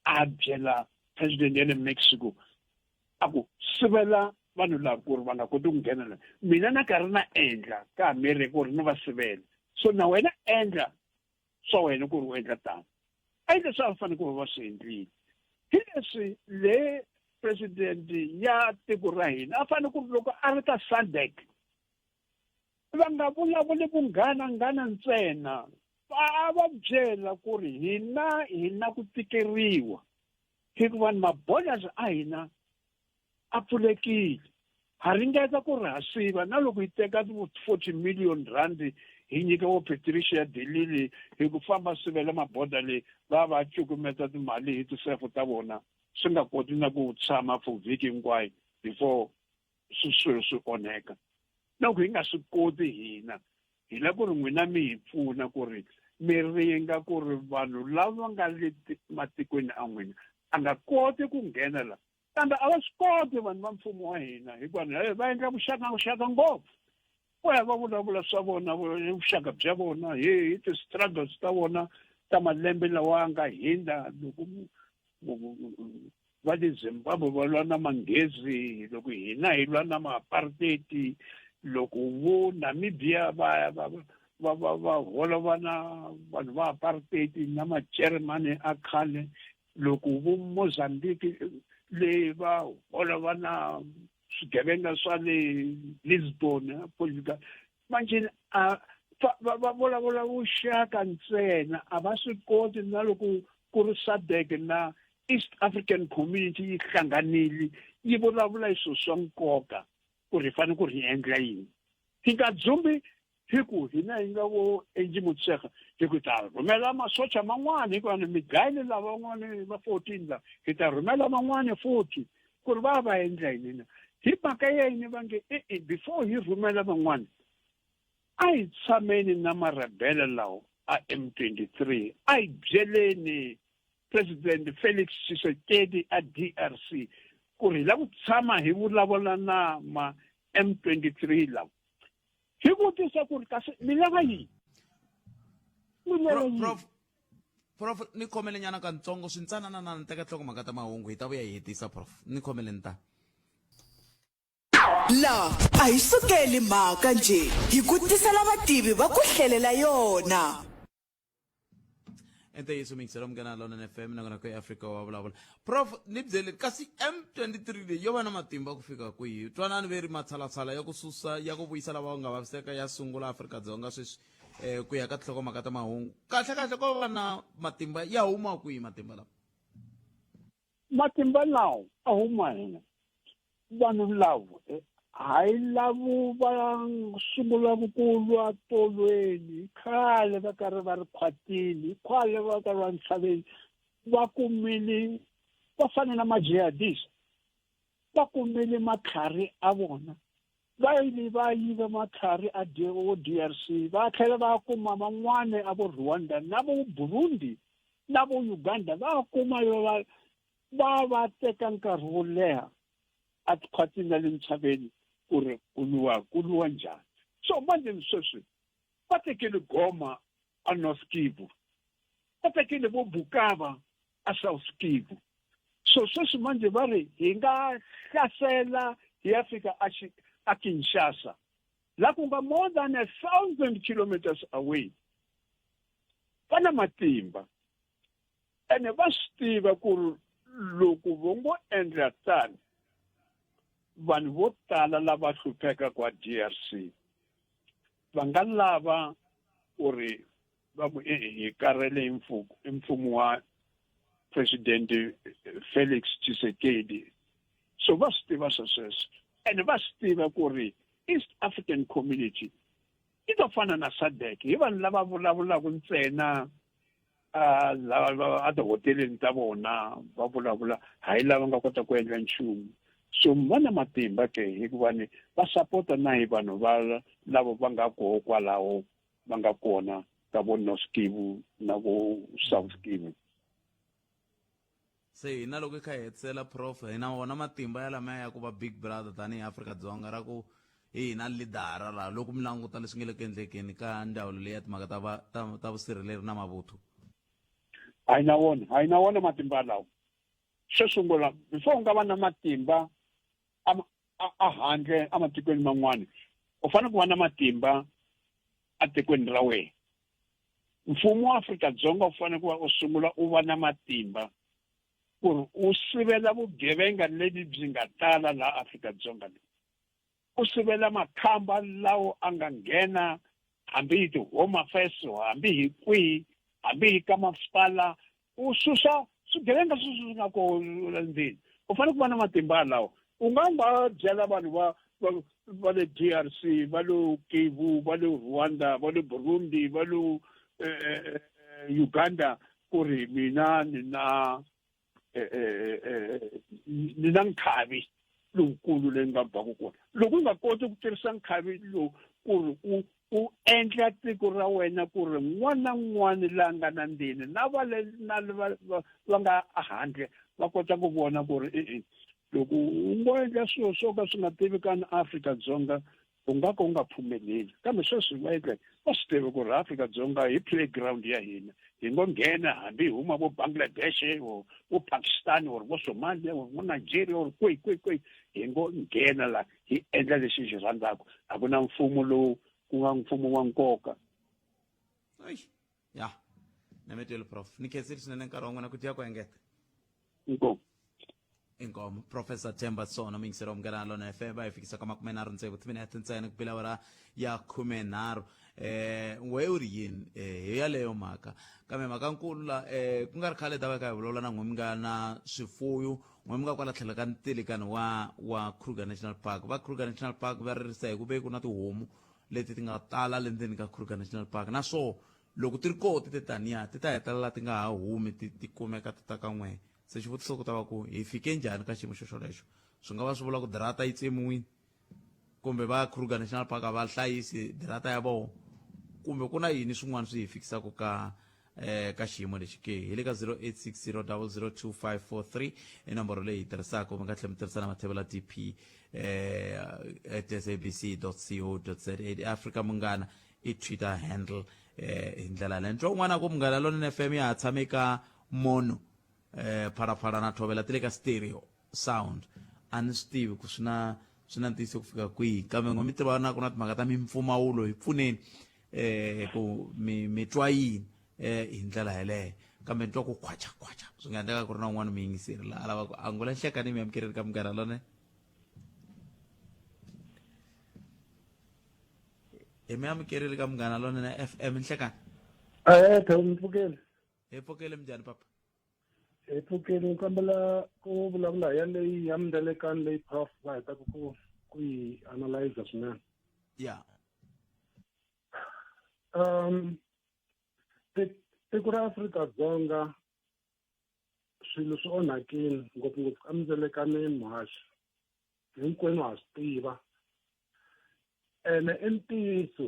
a byela president ya le Mexico a ku sivela vanhu lava ku ri va nga koti ku nghena la mina na karhi na endla ka America ku ri ni va sivela so na wena endla swa wena ku ri u endla tano a yi leswi a va fanele ku va va swi endlile hi leswi le president ya tiko ra hina a fanele ku ri loko a ri ka SADC va nga vulavuli vunghana nghana ntsena a va byela ku ri hina hi na ku tikeriwa hikuva ma-borders a hina a pfulekile ha ringeta ku ri ha siva na loko hi teka 40 million rand hi nyika vo Patricia de Lille hi ku famba sivela maboda leyi va va cukumeta timali hi tisefo ta vona swi nga koti na ku tshama for vhiki hinkwayo before swilo swi onheka loko hi nga swi koti hina hi lava ku ri n'wina mi hi pfuna ku ri mi ringa ku ri vanhu lava nga le matikweni a n'wina a nga koti ku nghena la kambe a va swi koti vanhu va mfumo wa hina hikuva va endla vuxaka vuxaka ngopfu ku ya va vulavula swa vona vuxaka bya vona hi hi ti-struggles ta vona ta malembe lawa nga hindza loko va le Zimbabwe va lwa na manghezi loko hina hi lwa na ma-apartheid loko vo Namibia va va va va va holova na vanhu va apartheid na majeremani a khale loko vo Mozambique le va holova na swigevenga swa le Lisbon Portugal manjhe a va va vulavula vuxaka ntsena a va swi koti na loko ku ri SADC na East African Community yi hlanganile yi vulavula hi swilo swa nkoka ku ri hi fanele ku ri hi endla yini hi nga dzumbi hi ku hina hi nga vo Angie Motshekga hi ku ta rhumela masocha man'wana hikuva ni mi dlayile lavan'wana va 14 la hi ta rhumela van'wana futhi ku ri va va endla yini na hi mhaka ya yini va nge e-e before hi rhumela van'wana a hi tshameni na marebele lawo a M23 a hi byeleni President Felix Tshisekedi a DRC ku ri hi lava ku tshama hi vulavula na ma M23 lawa hi vutisa ku ri kasi mi lava yini mi lava yini prof prof ni khomele nyana kantsongo swintsanana na ni teka nhlokomhaka ta mahungu hi ta vuya hi hetisa prof ni khomele ni ta La a hi sukeli mhaka njhe hi ku tisela vativi va ku hlelela yona. Ntiyiso mixelo munghana lonene FM nakona ku Afrika wa vulavula prof ni byele kasi M23 leyi yo va na matimba ku fika kwihi twanani ve ri matshalatshala ya ku susa ya ku vuyisa lava nga vaviseka ya sungula Afrika-Dzonga sweswi eh, ku ya ka tinhlokomhaka ta mahungu kahle kahle ko va na matimba ya huma kwihi matimba lawa Matimba lawa a huma hina vanhu lava eh, hayi lavo va sungulaka ku lwa tolweni khale va karhi va ri khwatini khale va karhi va ntshaveni va kumile va fana na majihadist va kumile matlhari a vona va yile va yiva matlhari a vo DRC va tlhela va kuma van'wana a vo Rwanda na vo Burundi na vo Uganda va kuma va va va teka nkarhi wo leha a tikhwatini na le ntshaveni ku ri ku lwiwa ku lwiwa njhani so manje sweswi va tekele Goma a North Kivu va tekile vo Bukava a South Kivu so sweswi manje va ri hi nga hlasela hi ya fika a a Kinshasa la ku nga more than 1000 kilometers away va na matimba ene va swi tiva ku ri loko vo ngo endla tani vanhu vo tala lava hlupheka kwa DRC va nga lava ku ri va ku e hi karhele hi mfumo wa president Felix Tshisekedi so va swi tiva swa sweswo ene va swi tiva ku ri East African Community yi to fana na SADC hi vanhu lava vulavulaka ntsena lava a tihoteleni ta vona va vulavula hayi lava nga kota ku endla nchumu so va na matimba ke hikuva ni va sapota na hi vanhu va lava va nga koho kwalaho va nga kona ka vo North Kivu na vo South Kivu se hina loko hi kha hi hetisela prof hi na wona matimba ya lamaya ya ku va big brother tanihi Afrika-Dzonga ra ku hi hina lidara laha loko mi languta leswi nga le ku endlekeni ka ndzawulo leyi ya timhaka ta va ta, ta vusirheleri na mavuthu a yi na wona a yi na wona matimba lawa xo sungula before u nga va na matimba a handle ematikweni man'wana u fanele ku va na matimba etikweni ra wena mfumo wa Afrika-Dzonga wu fanele ku va u sungula u va na matimba ku ri u sivela vugevenga lebyi byi nga tala laha Afrika-Dzonga leyi u sivela makhamba lawo a nga nghena hambi hi ti-home affairs hambi hi kwihi hambi hi ka masipala u susa swigevenga sweswi swi nga kona ndzeni u fanele ku va na matimba lawa u nga nga byela vanhu va va va le DRC va le Kivu va le Rwanda va le Burundi va le eh, eh, eh, Uganda ku ri mina ni na ni na nkhavi lowukulu leyi nga baku kona loko u nga koti ku tirhisa nkhavi lowu ku ri u u endla tiko ra wena ku ri n'wana na n'wana la nga na ndzeni na va le na va va nga handle va kota ku vona ku ri e-e loko u ngo endla swilo swo ka swi nga tivikani Afrika-Dzonga u nga ka u nga pfumeleli kambe sweswi va endla va swi tiva ku ri Afrika-Dzonga hi playground ya hina hi ngo nghena hambi hi huma vo Bangladesh or vo Pakistan or vo Somalia or vo Nigeria or kwihi kwihi kwihi hi ngo nghena la hi endla lexi hi xi rhandzaka a ku na mfumo lowu ku nga mfumo wa nkoka ya nametweli prof ni khensile swinene nkarhi wa n'wina ku dya ku engeta inkomu inkomo professor Themba Sono muyingiseri wa Munghana Lonene FM va hi fikisa ka 36 timinete ntsena ku bela awara ya 13 we u ri yini hi yaleyo mhaka kambe mhaka nkulu la ku nga ri khale ta va ka hi vulavula na n'we mi nga na swifuyo n'we mi nga kwala tlhelo ka ntilikano wa wa Kruger National Park va Kruger National Park va ririsa hi ku ve ku na tihomu leti ti nga tala le ndzeni ka Kruger National Park naswo loko ti ri koho ti te taniya ti ta hetelela ti nga ha humi ti ti kumeka ti ta ka n'we se xivutiso ku ta va ku hi fike njhani ka xiyimo xo xolexo swi nga va swi vula ku dirata yi tsemiwile kumbe va Kruger National Park a va hlayisi dirata ya vona kumbe ku na yini swin'wana swi hi fikisaka ka ka xiyimo lexi ke hi le ka 0860002543 i nomboro leyi hi tirhisaka mi nga tlhela mi tirhisa na mathevela dp at sabc co za Africa Munghana i Twitter handle hi ndlela leyo ntwa un'wana ku Munghana Lonene FM ya ha tshame ka mono phalaphala na thovela ti le ka stereo sound a ni swi tivi ku swi na swi na ntiyiso ku fika kwihi kambe ngo mi tiva na ku na timhaka ta mimpfumawulo hi pfuneni ku mi mi twa yini hi ndlela yeleyo kambe ni twa ku khwacha khwacha swi nga endleka ku ri na un'wana muyingiseri la a lava ku angula nhlekani mi amukeleni ka Munghana Lonene hi mi amukerile ka Munghana Lonene FM nhlekani Eh, mi pfukele. Hi pfukele minjhani papa? Hi pfukele ni kombela ku vulavula hi yaleyi ya mindzelekano leyi prof va hetaka ku ku yi analyze swinene. Ya. Tiko ra Afrika-Dzonga swilo swi onhakile ngopfungopfu emindzelekano muhaxi hinkwenu ha swi tiva ene i ntiyiso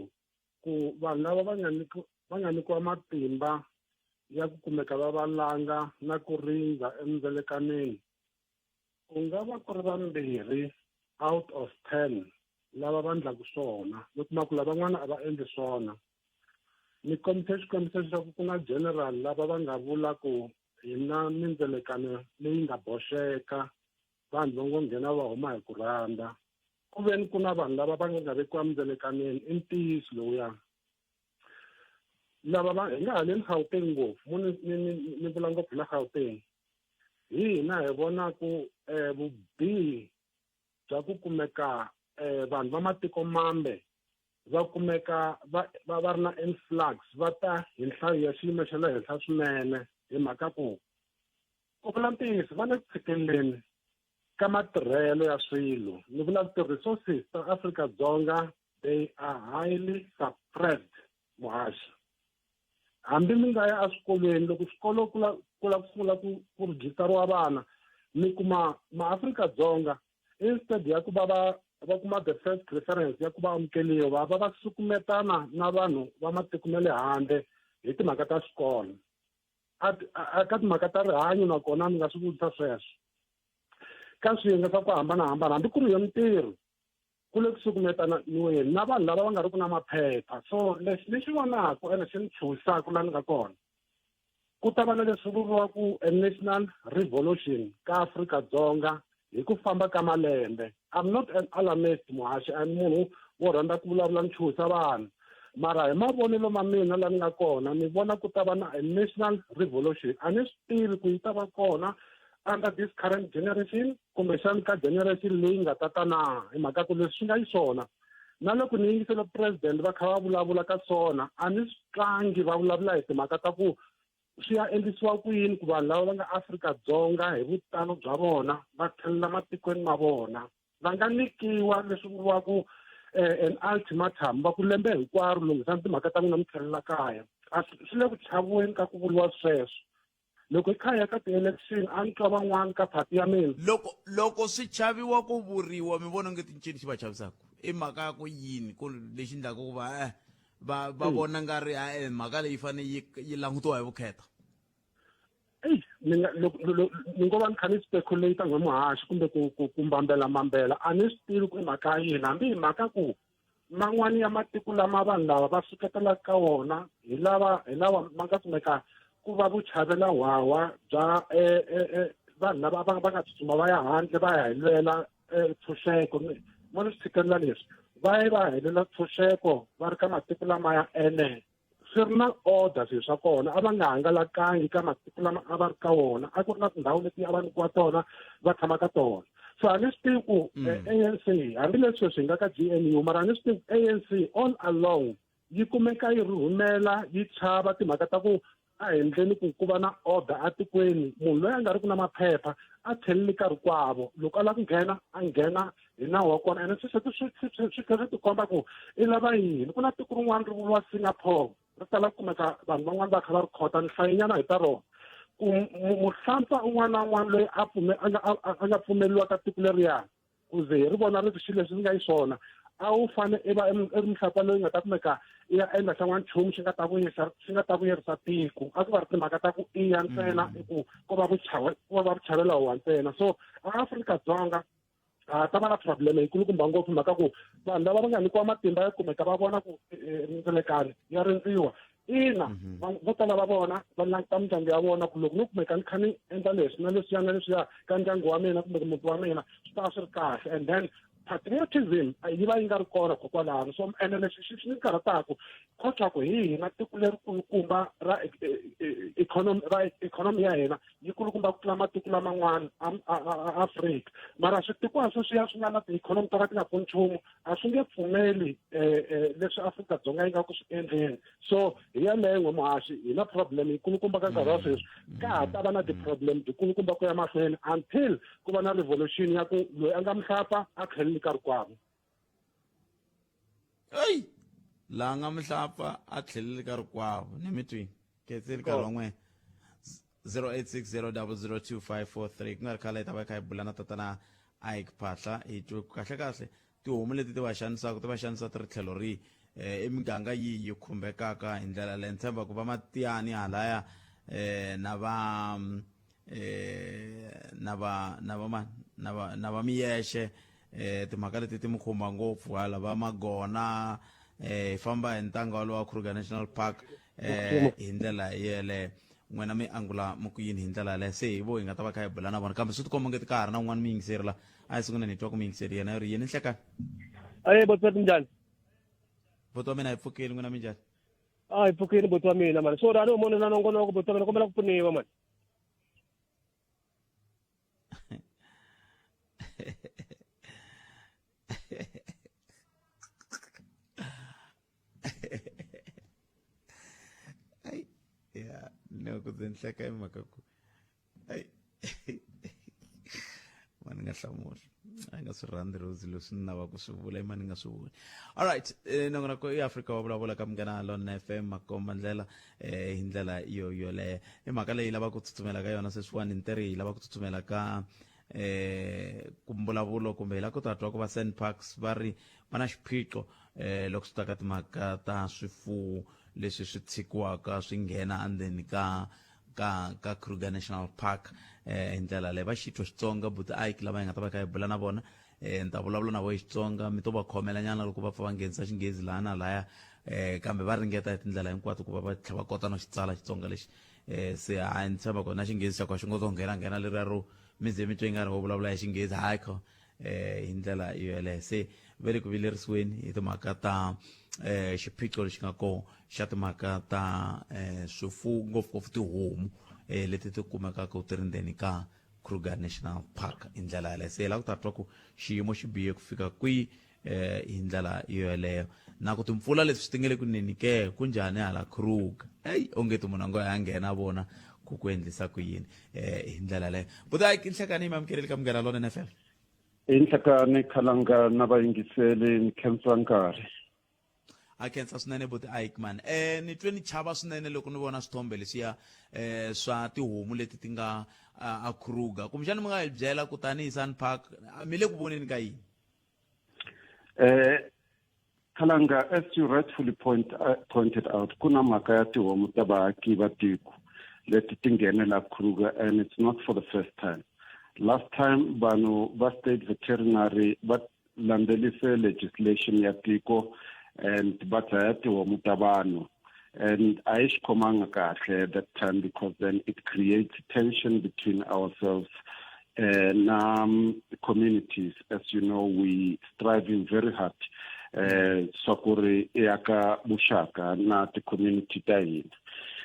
ku vanhu lava va nga va nga nyikiwa matimba ya ku kumeka va valanga na ku rindza emindzelekwaneni ku nga va ku ri vambirhi out of 10 lava va ndlaku swona mi kuma ku lavan'wana a va endli swona. Ni kombise xikombiso leswaku ku na general lava va nga vula ku hi na mindzelekano leyi nga boxeka vanhu va ngo nghena va huma hi ku rhandza ku veni ku na vanhu lava va nga vekiwa mindzelekaneni i ntiyiso lowuya lava va hi nga haleni Gauteng ngopfu mo ni ni ni ni vula ngopfu la Gauteng hi hina hi vonaku um vubihi bya ku kumeka um vanhu va matiko mambe va kumeka va va va ri na influx va ta hi nhlayo ya xiyimo xa le henhla swinene hi mhaka ku ku vula ntiyiso va le ku tshikeleleni ka matirhelo ya swilo ni vula ti-resources ta Afrika-Dzonga they are highly suppressed muhaxi hambi mi nga ya eswikolweni loko swikolo ku la ku la ku sungula ku ku rejistariwa vana mi kuma maAfrika-Dzonga instead ya ku va va va kuma the first preference ya ku va amukeliwa va va va sukumetana na vanhu va matiko ma le handle hi timhaka ta xikolo a ka timhaka ta rihanyo nakona ni nga swi vutisa sweswo ka swiyenge swa ku hambanahambana hambi ku ri yo mintirho ku le ku sukumetananiweni na vanhu lava va nga ri ku na maphepha so lexi ni xi vonaka ene xi ni chuhisaka laha ni nga kona ku ta va na leswi vuriwaka a national revolution ka Afrika-Dzonga hi ku famba ka malembe I'm not an alarmist muhaxi a ni munhu wo rhandza ku vulavula ni chuhisa vanhu mara hi mavonelo ma mina la ni nga kona ni vona ku ta va na a national revolution a ni swi tivi ku yi ta va kona under this current generation kumbexani ka generation leyi nga ta ta na hi mhaka ku leswi swi nga xiswona na loko ni yingisela president va kha va vulavula ka swona a ni swi tlangi va vulavula hi timhaka ta ku swi ya endlisiwa ku yini ku vanhu lava va nga Afrika-Dzonga hi vutalo bya vona va tlhelela matikweni ma vona va nga nyikiwa leswi vuriwaka an ultimatum va ku lembe hinkwaro lunghisani timhaka ta n'wina mi tlhelela kaya a swi le ku chaviweni ka ku vuriwa sweswo loko hi kha hi ya ka ti-election a ni twa van'wana ka phati ya mina loko loko swi chaviwa ku vuriwa mi vona onge tincini xi va chavisaka i mhaka ya ku yini ku lexi endlaka ku va eh, va va vona nga ri e mhaka leyi fanele yi yi langutiwa hi vukheta eyi ni nga loko ni ngo va ni kha ni speculate n'we muhaxi kumbe ku ku ku mbambela mbambela a ni swi tivi ku i mhaka ya yini hambi hi mhaka ku man'wani ya matiko lama vanhu lava va suketelaka ka wona hi lava hi lawa ma nga kumeka ku va vuchavela hwahwa bya vanhu lava va va nga tsutsuma va ya handle va ya hi lwela ntshunxeko mo ni swi tshikelela leswi va ye va helela ntshunxeko va ri ka matiko lamaya ene swi ri na order swilo swa kona a va nga hangalakangi ka matiko lama a va ri ka wona a ku ri na tindhawu leti a va nyikiwa tona va tshama ka tona so a ni swi tivi ku ANC hambileswi sweswi hi nga ka G_N_U mara a ni swi tivi ku ANC all along yi kumeka yi rhumela yi chava timhaka ta ku a hi endleni ku ku va na order atikweni munhu loyi a nga ri ku na maphepha a tlheleli ka rikwavo loko a lava ku nghena a nghena hi nawu wa kona ene swi swi swi swi swi tlhela swi tikomba ku i lava yini ku na tiko rin'wana ri vuriwa Singapore ri tala ku kumeka vanhu van'wana va kha va ri khota ni hlayenyana hi ta rona ku muhlampfa un'wana na un'wana loyi a pfume a nga a nga pfumeleriwa ka tiko leriyani ku ze hi ri vona ri ri xilo leswi nga xiswona a wu fane i va i ri muhlapfa loyi nga ta kumeka i ya endla xa n'wanchumu xi nga ta vuyisa xi nga ta vuyerisa tiko a ku va ri timhaka ta ku iya ntsena i ku ko va vuchave ko va vuchavela huwa ntsena so Afrika-Dzonga ha ta va na problem yikulukumba ngopfu mhaka ku vanhu lava va nga nyikiwa matimba ya kumeka va vona ku ndzelekani ya rindziwa ina vo tala va vona va languta mindyangu ya vona ku loko no kumeka ni kha ni endla leswi na leswiya na leswiya ka ndyangu wa mina kumbe muti wa mina swi ta va swi ri kahle and then patriotism yi va yi nga ri kona kokwalano so ene lexi xi ni karhataka kotwa ku hi hina tiko lerikulukumba ra economy ra economy ya hina yi kulukumba ku tlula matiko laman'wana a Afrika mara switikwana sweswiya swi nga na ti-economy to ka ti nga pfuni nchumu a swi nge pfumeli leswi Afrika-Dzonga yi nga ku swi endleni so hi yaleyo n'we muhaxi hi na problem yikulukumba ka nkarhi wa sweswi ka ha ta va na ti-problem tikulukumba ku ya mahlweni until ku va na revolution ya ku loyi a nga muhlapfa a tlheleli ka rikwavo eyi laha nga muhlapfa a tlheleli ka rikwavo ni mi twini khetseli nkarhi wa n'we 0860002543 ku nga ri khale hi ta va hi kha hi bula na tatana Ike Phahla hi twe kahle kahle tihomu leti ti va xanisaka ti va xanisa ti ri tlhelo rihi eh, i miganga yihi yi khumbekaka hi ndlela leyi ni tshemba ku va matiyani halaya eh, na va eh, na va na va mani na va na va miyexe eh, timhaka leti ti mi khumba ngopfu hala va magona eh hi famba hi ntanga walowa wa Kruger National Park eh hi ndlela yeleyo n'wina mi angula mi ku yini hi ndlela yaleyo se hi vo hi nga ta va kha hi bula na vona kambe swi tikomba nge ti ka ha ri na un'wana muyingiseri la a hi sungula ni twa ku muyingiseri yena yo ri yini nhlekani aye boti wa minjhani boti wa mina hi pfukile n'wina minjhani a hi pfukile boti wa mina mani sorry a ni humoni na nongonoko boti wa mina kombela ku pfuniwa mani Ai, ya no ku ndzi hleka hi mhaka ku ai mani nga hlamuli a nga swi rhandzi rose leswi ni lavaka ku swi vula i mani nga swi vuli alright eh, nongonoko i afrika wa vulavula ka munghana lona fm makomba ndlela eh, hi ndlela yo yoleyo i mhaka leyi lavaka ku tsutsumela ka yona sweswiwani ntirhi yi lava ku tsutsumela ka eh ku mbulavulo kumbe hi la ku ta twa ku va sandparks va ri va na xiphiqo eh loko swi ta ka timhaka ta swifuwo leswi swi tshikiwaka swi nghena endzeni ka ka ka Kruger National Park eh hi ndlela leyi va xi twa Xitsonga buti Ike lava hi nga ta va kha hi bula na vona eh ni ta vulavula na vona hi Xitsonga mi to va khomela nyana loko va pfa va nghenisa Xinghezi laha na laya eh kambe va ringeta hi tindlela hinkwato ku va va tlhela va kota no xi tsala Xitsonga lexi eh se hayi ni tshemba kona Xinghezi xa kona xi ngo to nghena nghena leriya ro mi ze mi twe nga ri ho vulavula hi xinghezi hayi kho eh hi ndlela yoyeleyo se ve le ku vilerisiweni hi timhaka ta eh xiphiqo lexi nga kona xa timhaka ta eh swifuwo ngopfungopfu tihomu eh leti ti kumekaka ti ri ndzeni ka Kruger National Park hi ndlela yaleyo se hi lava ku ta twa ku xiyimo xi bihe ku fika kwihi eh hi ndlela yoyeleyo na ku timpfula leswi ti nge le ku neni ke ku njhani hala Kruger eyi onge ti munhu a ngo ya nghena vona ku ku endlisa ku yini eh hi ndlela leyo buta nhlekani yi mamukeleli ka munghana lonene fm i nhlekani khalanga na vayingiseli ni khensa nkarhi a khensa swinene buti Eichmann eh ni twe ni chava swinene loko ni vona swithombe leswiya eh swa tihomu leti ti nga a Kruger kumbexana mi nga hi byela ku tanihi Sun Park mi le ku voneni ka yini Eh, Khalanga, as you rightfully point, pointed out, ku na mhaka ya tihomu ta vaaki va tiko leti ti nghenela Kruger and it's not for the first time. Last time vanhu va state veterinary va landzelise legislation ya tiko and va dlaya tihomu ta vanhu and a yi xi khomanga kahle that time because then it creates tension between ourselves and communities as you know we striving very hard eh swa ku ri i aka vuxaka na ti-community ta hina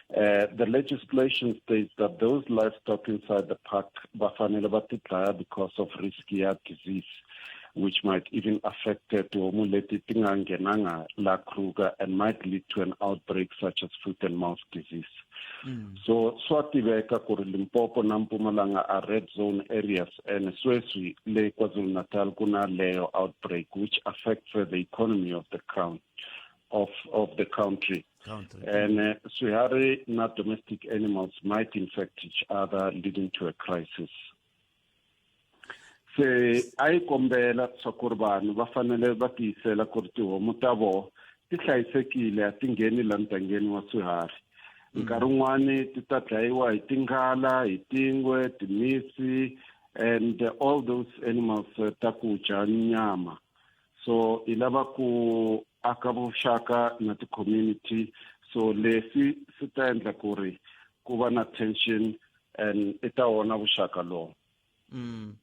Uh, the legislation states that those livestock inside the park va fanele va ti dlaya because of risk ya disease which might even affect tihomu leti ti nga nghenanga la Kruger and might lead to an outbreak such as foot and mouth disease. So swa tiveka ku ri Limpopo na Mpumalanga are red zone areas and sweswi le KwaZulu-Natal ku na leyo outbreak which affects the economy of the crown of of the country. Country. And swiharhi na domestic animals might infect each other leading to a crisis. Se a yi kombela swa ku ri vanhu va fanele va tiyisela ku ri tihomu ta vona ti hlayisekile a ti ngheni la ntangeni wa swiharhi nkarhi wun'wani ti ta dlayiwa hi tinghala hi tingwe timisi and all those animals ta ku dya nyama so hi lava ku aka vuxaka na ti-community so leswi swi ta endla ku ri ku va na tension and i ta wona vuxaka lowu Mm.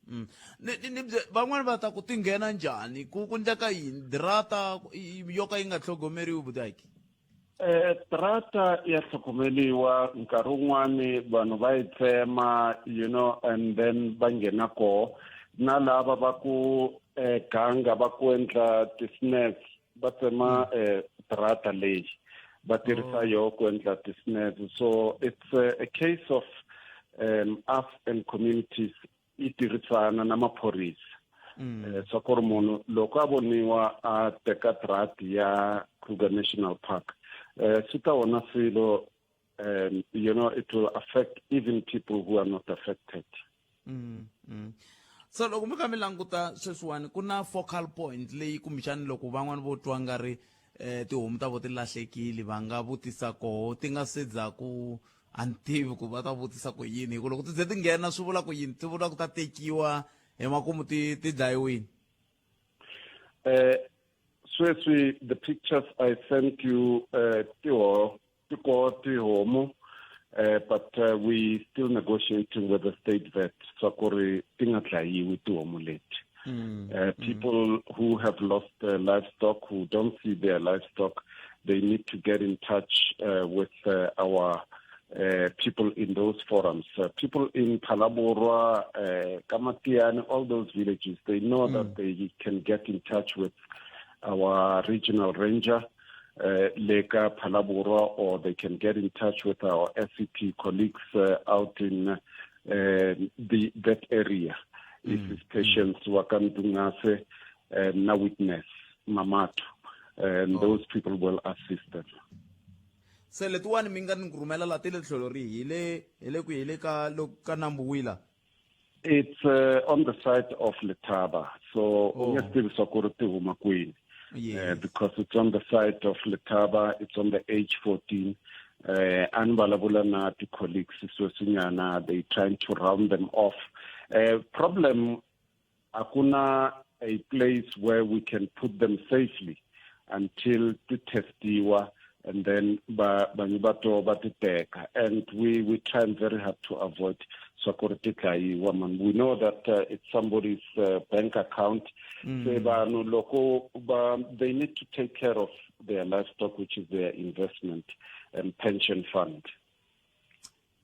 Ni ni ni bye van'wani va ta ku ti nghena njhani ku ku ndleka yini drata yo ka yi nga tlhogomeriwi butaki Eh trata ya tlhogomeliwa nkarhi wun'wani vanhu va yi tsema you know and then va nghena koho na lava va ku eh, ganga va ku endla ti-snares va tsema eh, drata leyi va tirhisa oh. yoho ku endla ti-snares so it's a, a case of um, us and communities yi tirhisana na maphorisa eh, swa ku ri munhu loko a voniwa a teka drati ya Kruger National Park eh, swi ta wona swilo um, you know it will affect even people who are not affected mm, mm. So loko mi kha mi languta sweswiwani ku na focal point leyi kumbexani loko van'wani vo twa nga ri eh, tihomu ta vo ti lahlekile va nga vutisa koho ti nga se za ku a ni tivi ku va ta vutisa ku yini hi ku loko ti ze ti nghena swi vula ku yini ti vula ku ta tekiwa hi makumu ti ti dlayiwini eh Sweswi the pictures I sent you tiho tiko tihomu but we still negotiating with the state vet swa ku ri ti nga dlayiwi tihomu leti. People who have lost their livestock, who don't see their livestock, they need to get in touch with our people in those forums. People in Phalaborwa, Kamatiani, all those villages, they know that they can get in touch with our regional ranger, Leka Phalaborwa, or they can get in touch with our SEP colleagues out in the that area. If it's patients Wakandungase, na witness Mamatu, and those people will assist them. Se letiwani mi nga ni ku rhumela la ti le tlhelo rihi? Hi le hi le kwihi? Hi le ka loko ka nambu wila? It's on the side of Letaba. So u nge swi tivi swa ku ri ti huma kwini. Because it's on the side of Letaba, it's on the H14. A ni vulavula na ti-colleagues sweswinyana, they trying to round them off. Problem, akuna a place where we can put them safely until ti testiwa and then ba vanhu va to va ti teka, and we trying very hard to avoid swa ku ri ti dlayiwa man. We know that it's somebody's bank account. Se vanhu loko va they need to take care of their livestock, which is their investment and pension fund.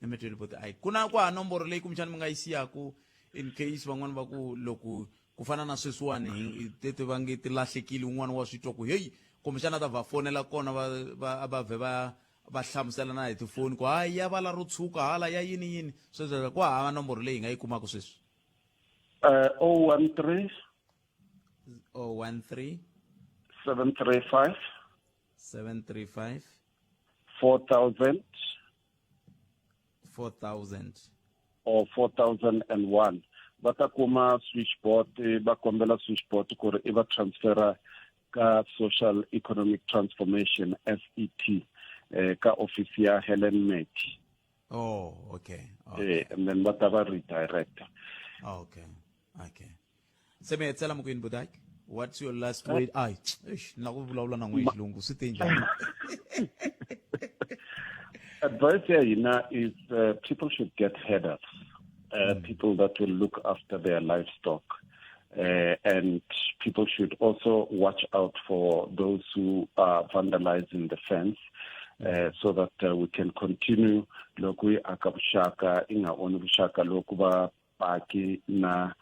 Emetweni buti, ayi ku na kwa nomboro leyi kumbexani mi nga yi siyaku in case van'wani va ku loko ku fana na sweswiwani hi tete va nge ti lahlekile, un'wana wa swi twa ku heyi kumbexana ta va fonela kona va va va vhe va va hlamusela na hi tifoni ku hayi ya vala ro tshuka hala ya yini yini sweswo, ku hava nomboro leyi hi nga yi kumaka sweswi? 013 013 735 735 4000 4000 or 4001. Va ta kuma switchboard, va kombela switchboard ku ri i va transfera ka Social Economic Transformation, SET, ka office ya Helen Matty. Oh, okay. And then va ta va redirect. Okay. Se mi hetisela mukwini budak, what's your last word? Ay, eish, ni lava ku vulavula na n'we hi xilungu, swi te njhani? Advice ya hina is people should get herders, people that will look after their livestock. And people should also watch out for those who are vandalizing the fence, so that we can continue loko yi aka vuxaka, i nga onhi vuxaka loko va paki na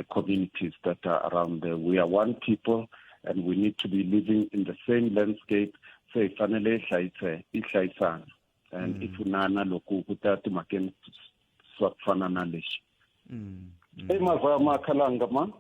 communities that are around there. We are one people and we need to be living in the same landscape. Se hi fanele hi hlayise hi hlayisana and i pfunana loko ku ta timhakeni swa ku fana na lexi. I mavha ma khalanga man.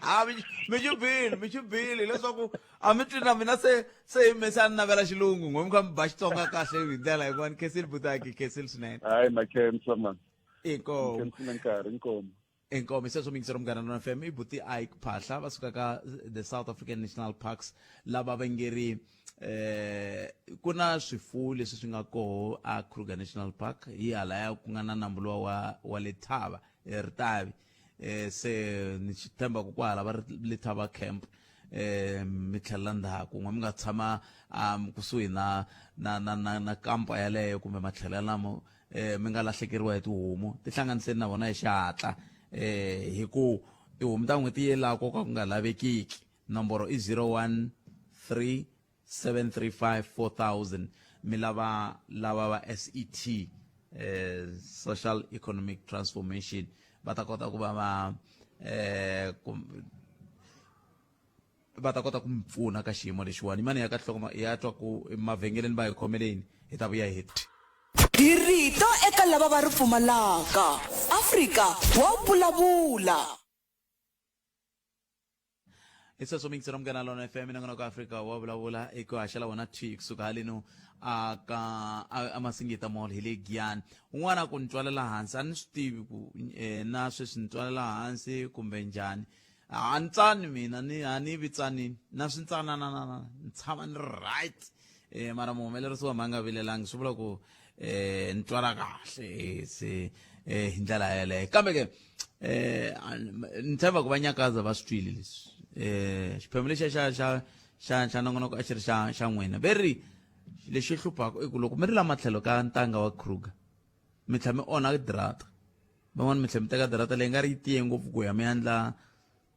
A mi xi bile, mi xi bile leswaku a mi twi na mina se se hi me se a ni navela xilungu, n'we mi kha mi ba Xitsonga kahle hi ndlela yin'wana. Khensile butaki, khensile swinene. Hayi, na khensa man. Inkomu. Khensile nkarhi, inkomu. Inkomu. Sweswo miyingisero Munghana Lona FM, i buti Ike Phahla va suka ka the South African National Parks, lava va nge ri ku na swifuwo leswi swi nga koho a Kruger National Park, hi halaya ku nga na nambu luwa wa Lethaba, Ritavi. Se ni xi tshemba ku kwahala va ri Lethaba Camp, mi tlhelela ndzhaku n'we mi nga tshama kusuhi na kampa yaleyo kumbe matlhelo yalamo, mi nga lahlekeriwa hi tihomu, tihlanganiseni na vona hi xihatla, hi ku tihomu ta n'we ti ye laha ko ka ku nga lavekiki. Nomboro i 013 735 4000. Mi lava lava va SET, Social Economic Transformation, va ta kota ku va va va ta kota ku mi pfuna ka xiyimo lexiwani. Mani ya ka nhloko ya twa ku mavhengeleni va hi khomeleni, hi ta vuya hi Hi rito eka lava va ri pfumalaka. Afrika wa vulavula. Hi sweswo miyingiselo Munghana Lona FM, nongonoko Afrika wa vulavula, i ku haxela wona thwi kusuka haleno a ka a Masingita Mall hi le Giyani. Un'wana a ku ni twalela hansi, a ni swi tivi ku na sweswi ni twalela hansi kumbe njhani. A ni tsani mina, ni a ni vi tsanini na swi ntsananana, ni tshama ni ri right. Mara muhumelerisi wa mhanga vilelangi, swi vula ku ni twala kahle se hi ndlela yeleyo. Kambe ke ni tshemba ku va Nyakaza va swi twile leswi. Eh xiphemu lexiya xa xa xa xa nongonoko a xi ri xa xa n'wina. Ve ri lexi hluphaka i ku loko mi ri la matlhelo ka ntanga wa Kruger mi tlhela mi onha dirata. Van'wana mi tlhela mi teka dirata leyi nga ri yi tiye ngopfu ku ya mi endla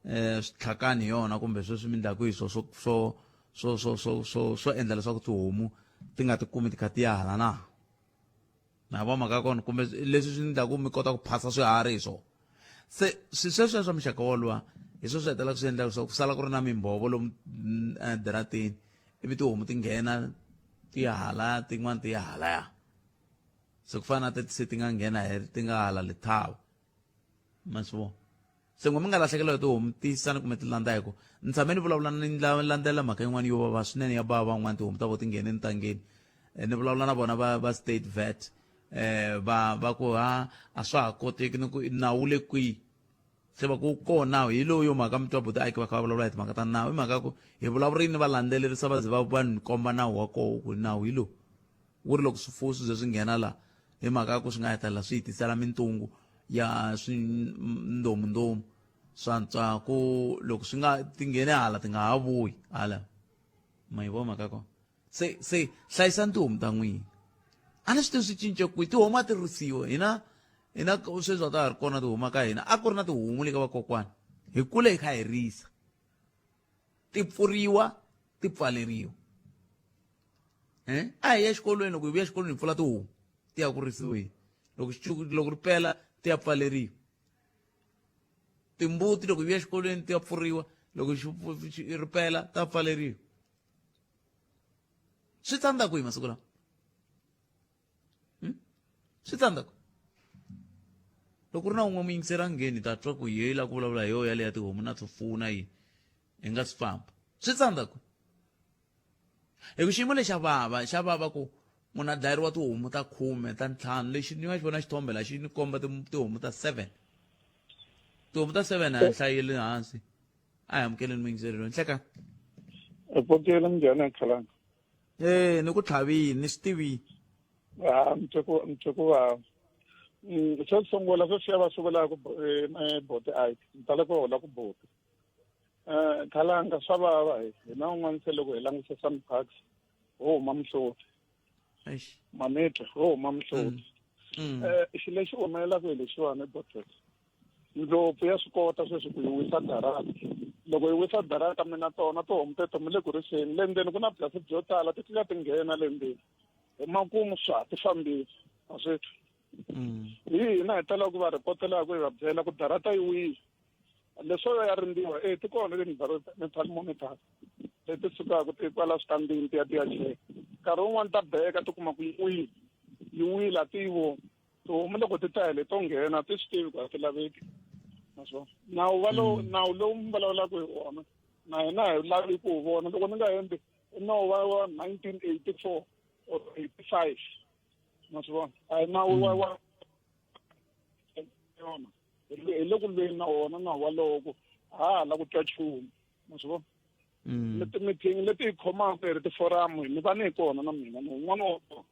eh switlhakani hi yona kumbe sweswi mi endlaku hi swo swo swo swo swo swo swo swo endla leswaku tihomu ti nga ti kumi ti kha ti ya hala na na vo mhaka kona kumbe leswi swi endlaku mi kota ku phasa swiharhi hi swona se swi sweswo swa muxaka woluwa hi swo swi hetelelaka swi endla leswaku ku sala ku ri na mimbhovo lomu ediratini ivi tihomu ti nghena ti ya hala tin'wana ti ya halaya se ku fana na teti se ti nga nghena hi ti nga hala lethava ma swi vona se n'we mi nga lahlekeriwa hi tihomu tiyisisani kumbe ti landza hi ku ni tshame ni vulavula ni landzela mhaka yin'wana yo vava swinene ya bava van'wana tihomu ta vona ti nghene ntangeni eh, ni vulavula na vona va va state vet eh va va ku ha a swa ha koteki ni ku nawu le kwihi se va ku kona hi lowu yo mhaka mi twa buti a va kha va vulavula hi timhaka ta nawu i mhaka ku hi vulavurini va landzelerisa va ze va va ni komba nawu wa koho ku nawu hi lowu wu ri loko swifuwo swi ze swi nghena la hi mhaka ya ku swi nga hetelela swi hi tisela mintungu ya swindomundomu swantswa ku loko swi nga ti nghene hala ti nga ha vuyi hala ma yi vona mhaka kona se se hlayisani tihomu ta n'wina a ni swi tivi swi cince kwihi tihomu a ti risiwa hina hina sweswi a ta ha ri kona tihomu ka hina a ku ri na tihomu le ka vakokwana hi kule hi kha hi risa ti pfuriwa ti pfaleriwa eh a hi ya exikolweni loko hi vuya exikolweni hi pfula tihomu ti ya ku risiweni loko loko ri pela ti ya pfaleriwa timbuti loko hi vuya exikolweni ti ya pfuriwa loko ri pela ta pfaleriwa swi tsandza kwihi masiku lawa hmm? swi tsandza ku loko ri na un'we muyingiseri a ngheni ta twa ku ye la ku vulavula hi yo yaleya tihomu na swifuwo na yini hi nga swi famba swi tsandza ku hi ku xiyimo lexi xa vava xa vava ku munhu a dlayeriwa tihomu ta khume ta ntlhanu lexi ni nga xi vona xithombe la xi ni komba tihomu ta seven tihomu ta seven a hlayeli hansi a hi amukeleni muyingiseri loyi nhleka pfukile minjhani khalanga e ni ku tlhavini ni swi tivini a mi twe ku mi twe ku vava xo sungula sweswiya va swi vulaka boti ike ni tala ku hola ku boti um khalanga swa vava hi hina un'wana se loko hi langutisa Sun Parks ho huma mihloti mamitwa ho huma mihloti um xilo lexi humelelaka hi lexiwani botet ndlopfu ya swi kota sweswi ku yi wisa darata loko yi wisa darata mina tona tihomu teto mi le ku riseni le ndzeni ku na byasi byo tala ti tlula ti nghena le ndzeni hi makumu swa ha ti fambile a swi twa hi hina hi talaka ku va rhipotelaka hi va byela ku darata yi wile leswo ya rindziwa e ti kona ti-environmental monitors leti sukaka ti kwala switandini ti ya ti ya cheka nkarhi wun'wani ta beka ti kuma ku yi wile yi wile a ti yi voni tihomu loko ti tele to nghena ti swi tivi ku a ti laveki naswona nawu wa lowu nawu lowu mi vulavulaka hi wona na hina hi lavi ku wu vona loko ni nga hembi i nawu wa wa 1984 or 85 ma swi vona a hi nawu wa wa yona hi le ku lweni na wona nawu walowo ku ha ha la ku twa nchumu ma swi vona timithini leti hi khomaka hi ri tiforamu ni va ni hi kona na mina ni un'wana wa vona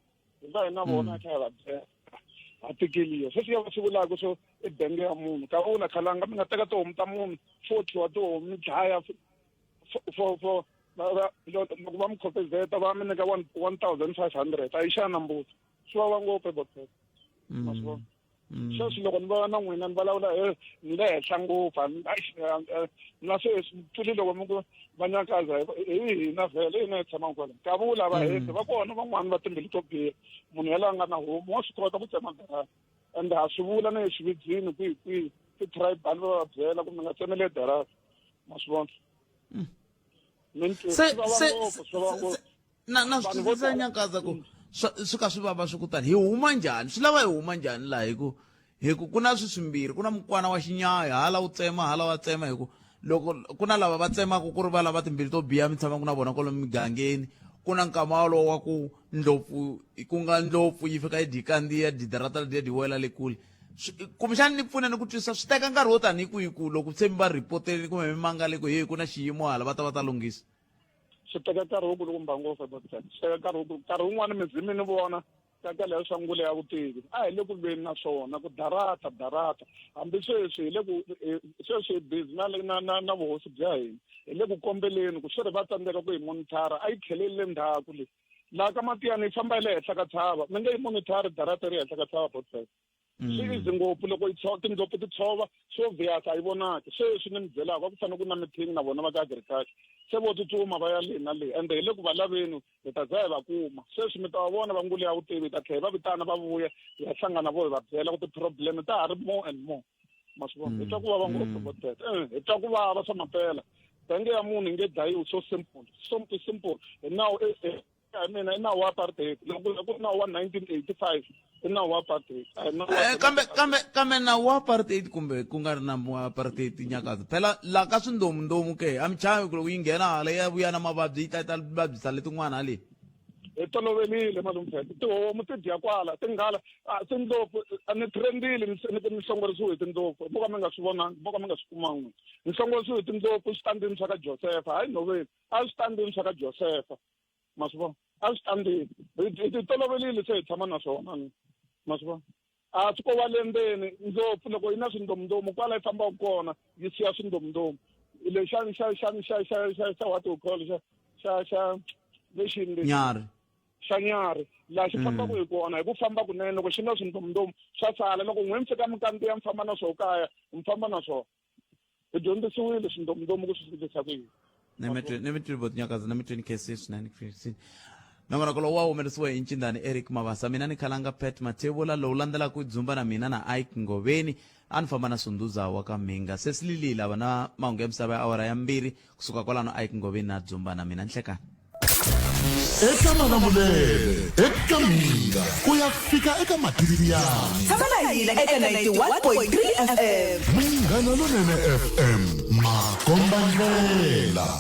hi va hi na vona kha hi va byela ha tikeliwa sweswi ya va swi vulaka swo i benge ya munhu ka vula khalanga mi nga teka tihomu ta munhu 40 wa tihomu mi dlaya for for loko va mi khopezeta va mi nyika 1500 a yi xana mbuti swi vava ngopfu ebotete ma swi vona sweswi loko ni va na n'wina ni vulavula he ni le henhla ngopfu na sweswi pfuli loko mi ku va nyakaza hi hina vhele hina hi tshamaka kwala ka vula va heti va kona van'wani va timbilu to biha munhu yaloye a nga na homu wa swi kota ku tsema darata ende ha swi vula na exividzini kwihi kwihi ti-tribal va va byela ku mi nga tsemele darata ma swi vona se se na na swi twisisa nyakaza ku swi ka swi vava swi kutani hi huma njhani swi lava hi huma njhani laha hi ku hi ku ku na swi swimbirhi ku na mukwana wa xinyaya hala wu tsema hala wa tsema hi ku loko ku na lava va tsemaka ku ri va lava timbilu to biha mi tshamaka na vona kwalomu migangeni ku na nkama wolowo wa ku ndlopfu ku nga ndlopfu yi fika yi dyi kandziya dyi darata letiya dyi wela le kule kumbexani ni pfuna ni ku twisisa swi teka nkarhi wo tanihi kwihi ku loko se mi va rhipoteli kumbe mi mangale ku heyi ku na xiyimo hala va ta va ta lunghisa Swi teka nkarhi wo kulukumba ngopfu doctor swi teka nkarhi wo nkarhi wun'wani mi ze mi ni vona. Ka ka leyo swa ngula ya vutivi a hi le ku lweni na swona ku darata darata hambi sweswi hi le ku sweswi hi busy na na na na vuhosi bya hina hi le ku kombeleni ku swi ri va tsandzeka ku hi monithara a yi tlheleli le ndzhaku le laha ka matiyani yi famba yi le henhla ka tshava mi nge yi monithari darata ri henhla ka tshava botfest swi easy ngopfu loko yi tindlopfu ti tshova swo obvious a yi vonaki sweswi ni mi byelaka a ku fanele ku na meeting na vona va ka agriculture se vo tsutsuma va ya le na le ende hi le ku va laveni hi ta za hi va kuma sweswi mi ta va vona va ngulu ya vutivi hi ta tlhela hi va vitana va vuya hi ya hlangana vo hi va byela ku ti-problem ta ha ri more and more ma swi vona hi twa ku vava ngopfu botete hi twa ku vava swa mampela benge ya munhu yi nge dlayiwi so simple so simple hi nawu ya mina i nawu wa apartheid loko ku ri nawu wa 1985 i nawu wa apartheid a hi nawu wa Eh, kambe kambe kambe nawu wa apartheid kumbe ku nga ri nawu wa apartheid nyakazi phela la ka swindomundomu ke a mi chavi ku loko yi nghena hala ya vuya na mavabyi yi ta yi ta vabyisa letin'wana hale hi tolovelile malumphete tihomu ti dya kwala tinghala tindlopfu ni trendile ni hlongorisiwe hi tindlopfu mo ka mi nga swi vonangi mo ka mi nga swi kumangi ni hlongorisiwe hi tindlopfu switandini swa ka josefa hayi nhoveni a switandini swa ka josefa ma swi vona a switandini hi ti tolovelile se hi tshama na swona ma swi vona a swi ko va le ndzeni ndlopfu loko yi na swindomundomu kwala yi fambaka kona yi siya swindomundomu lexani xa xa xa xa xa xa what you call xa xa xa lexini lexi nyarhi xa nyarhi laha xi fambaka hi kona hi ku famba kunene loko xi na swindomundomu swa sala loko n'we mi fika mi kandziya mi famba na swona kaya mi famba na swona hi dyondzisiwile swindomundomu ku swi endlisa ku yini ni mi twini bot nyakazi na mi twini khesi swinene khesi nongonoko lowu wa humelerisiwe hi ncindani eric mavasa mina ni khalanga pat mathevula lowu landzelaka ku dzumba na mina na ike ngoveni a ni famba na sunduza wa ka mhinga sesilili lava na mahungu ya misava ya awara ya mbirhi kusuka kwalano ike ngoveni na dzumba na mina nhlekani eka malamulele eka mhinga ku ya fika eka matiriyani Tshama na hina eka 91.3 FM. Munghana Lonene FM makombandlela.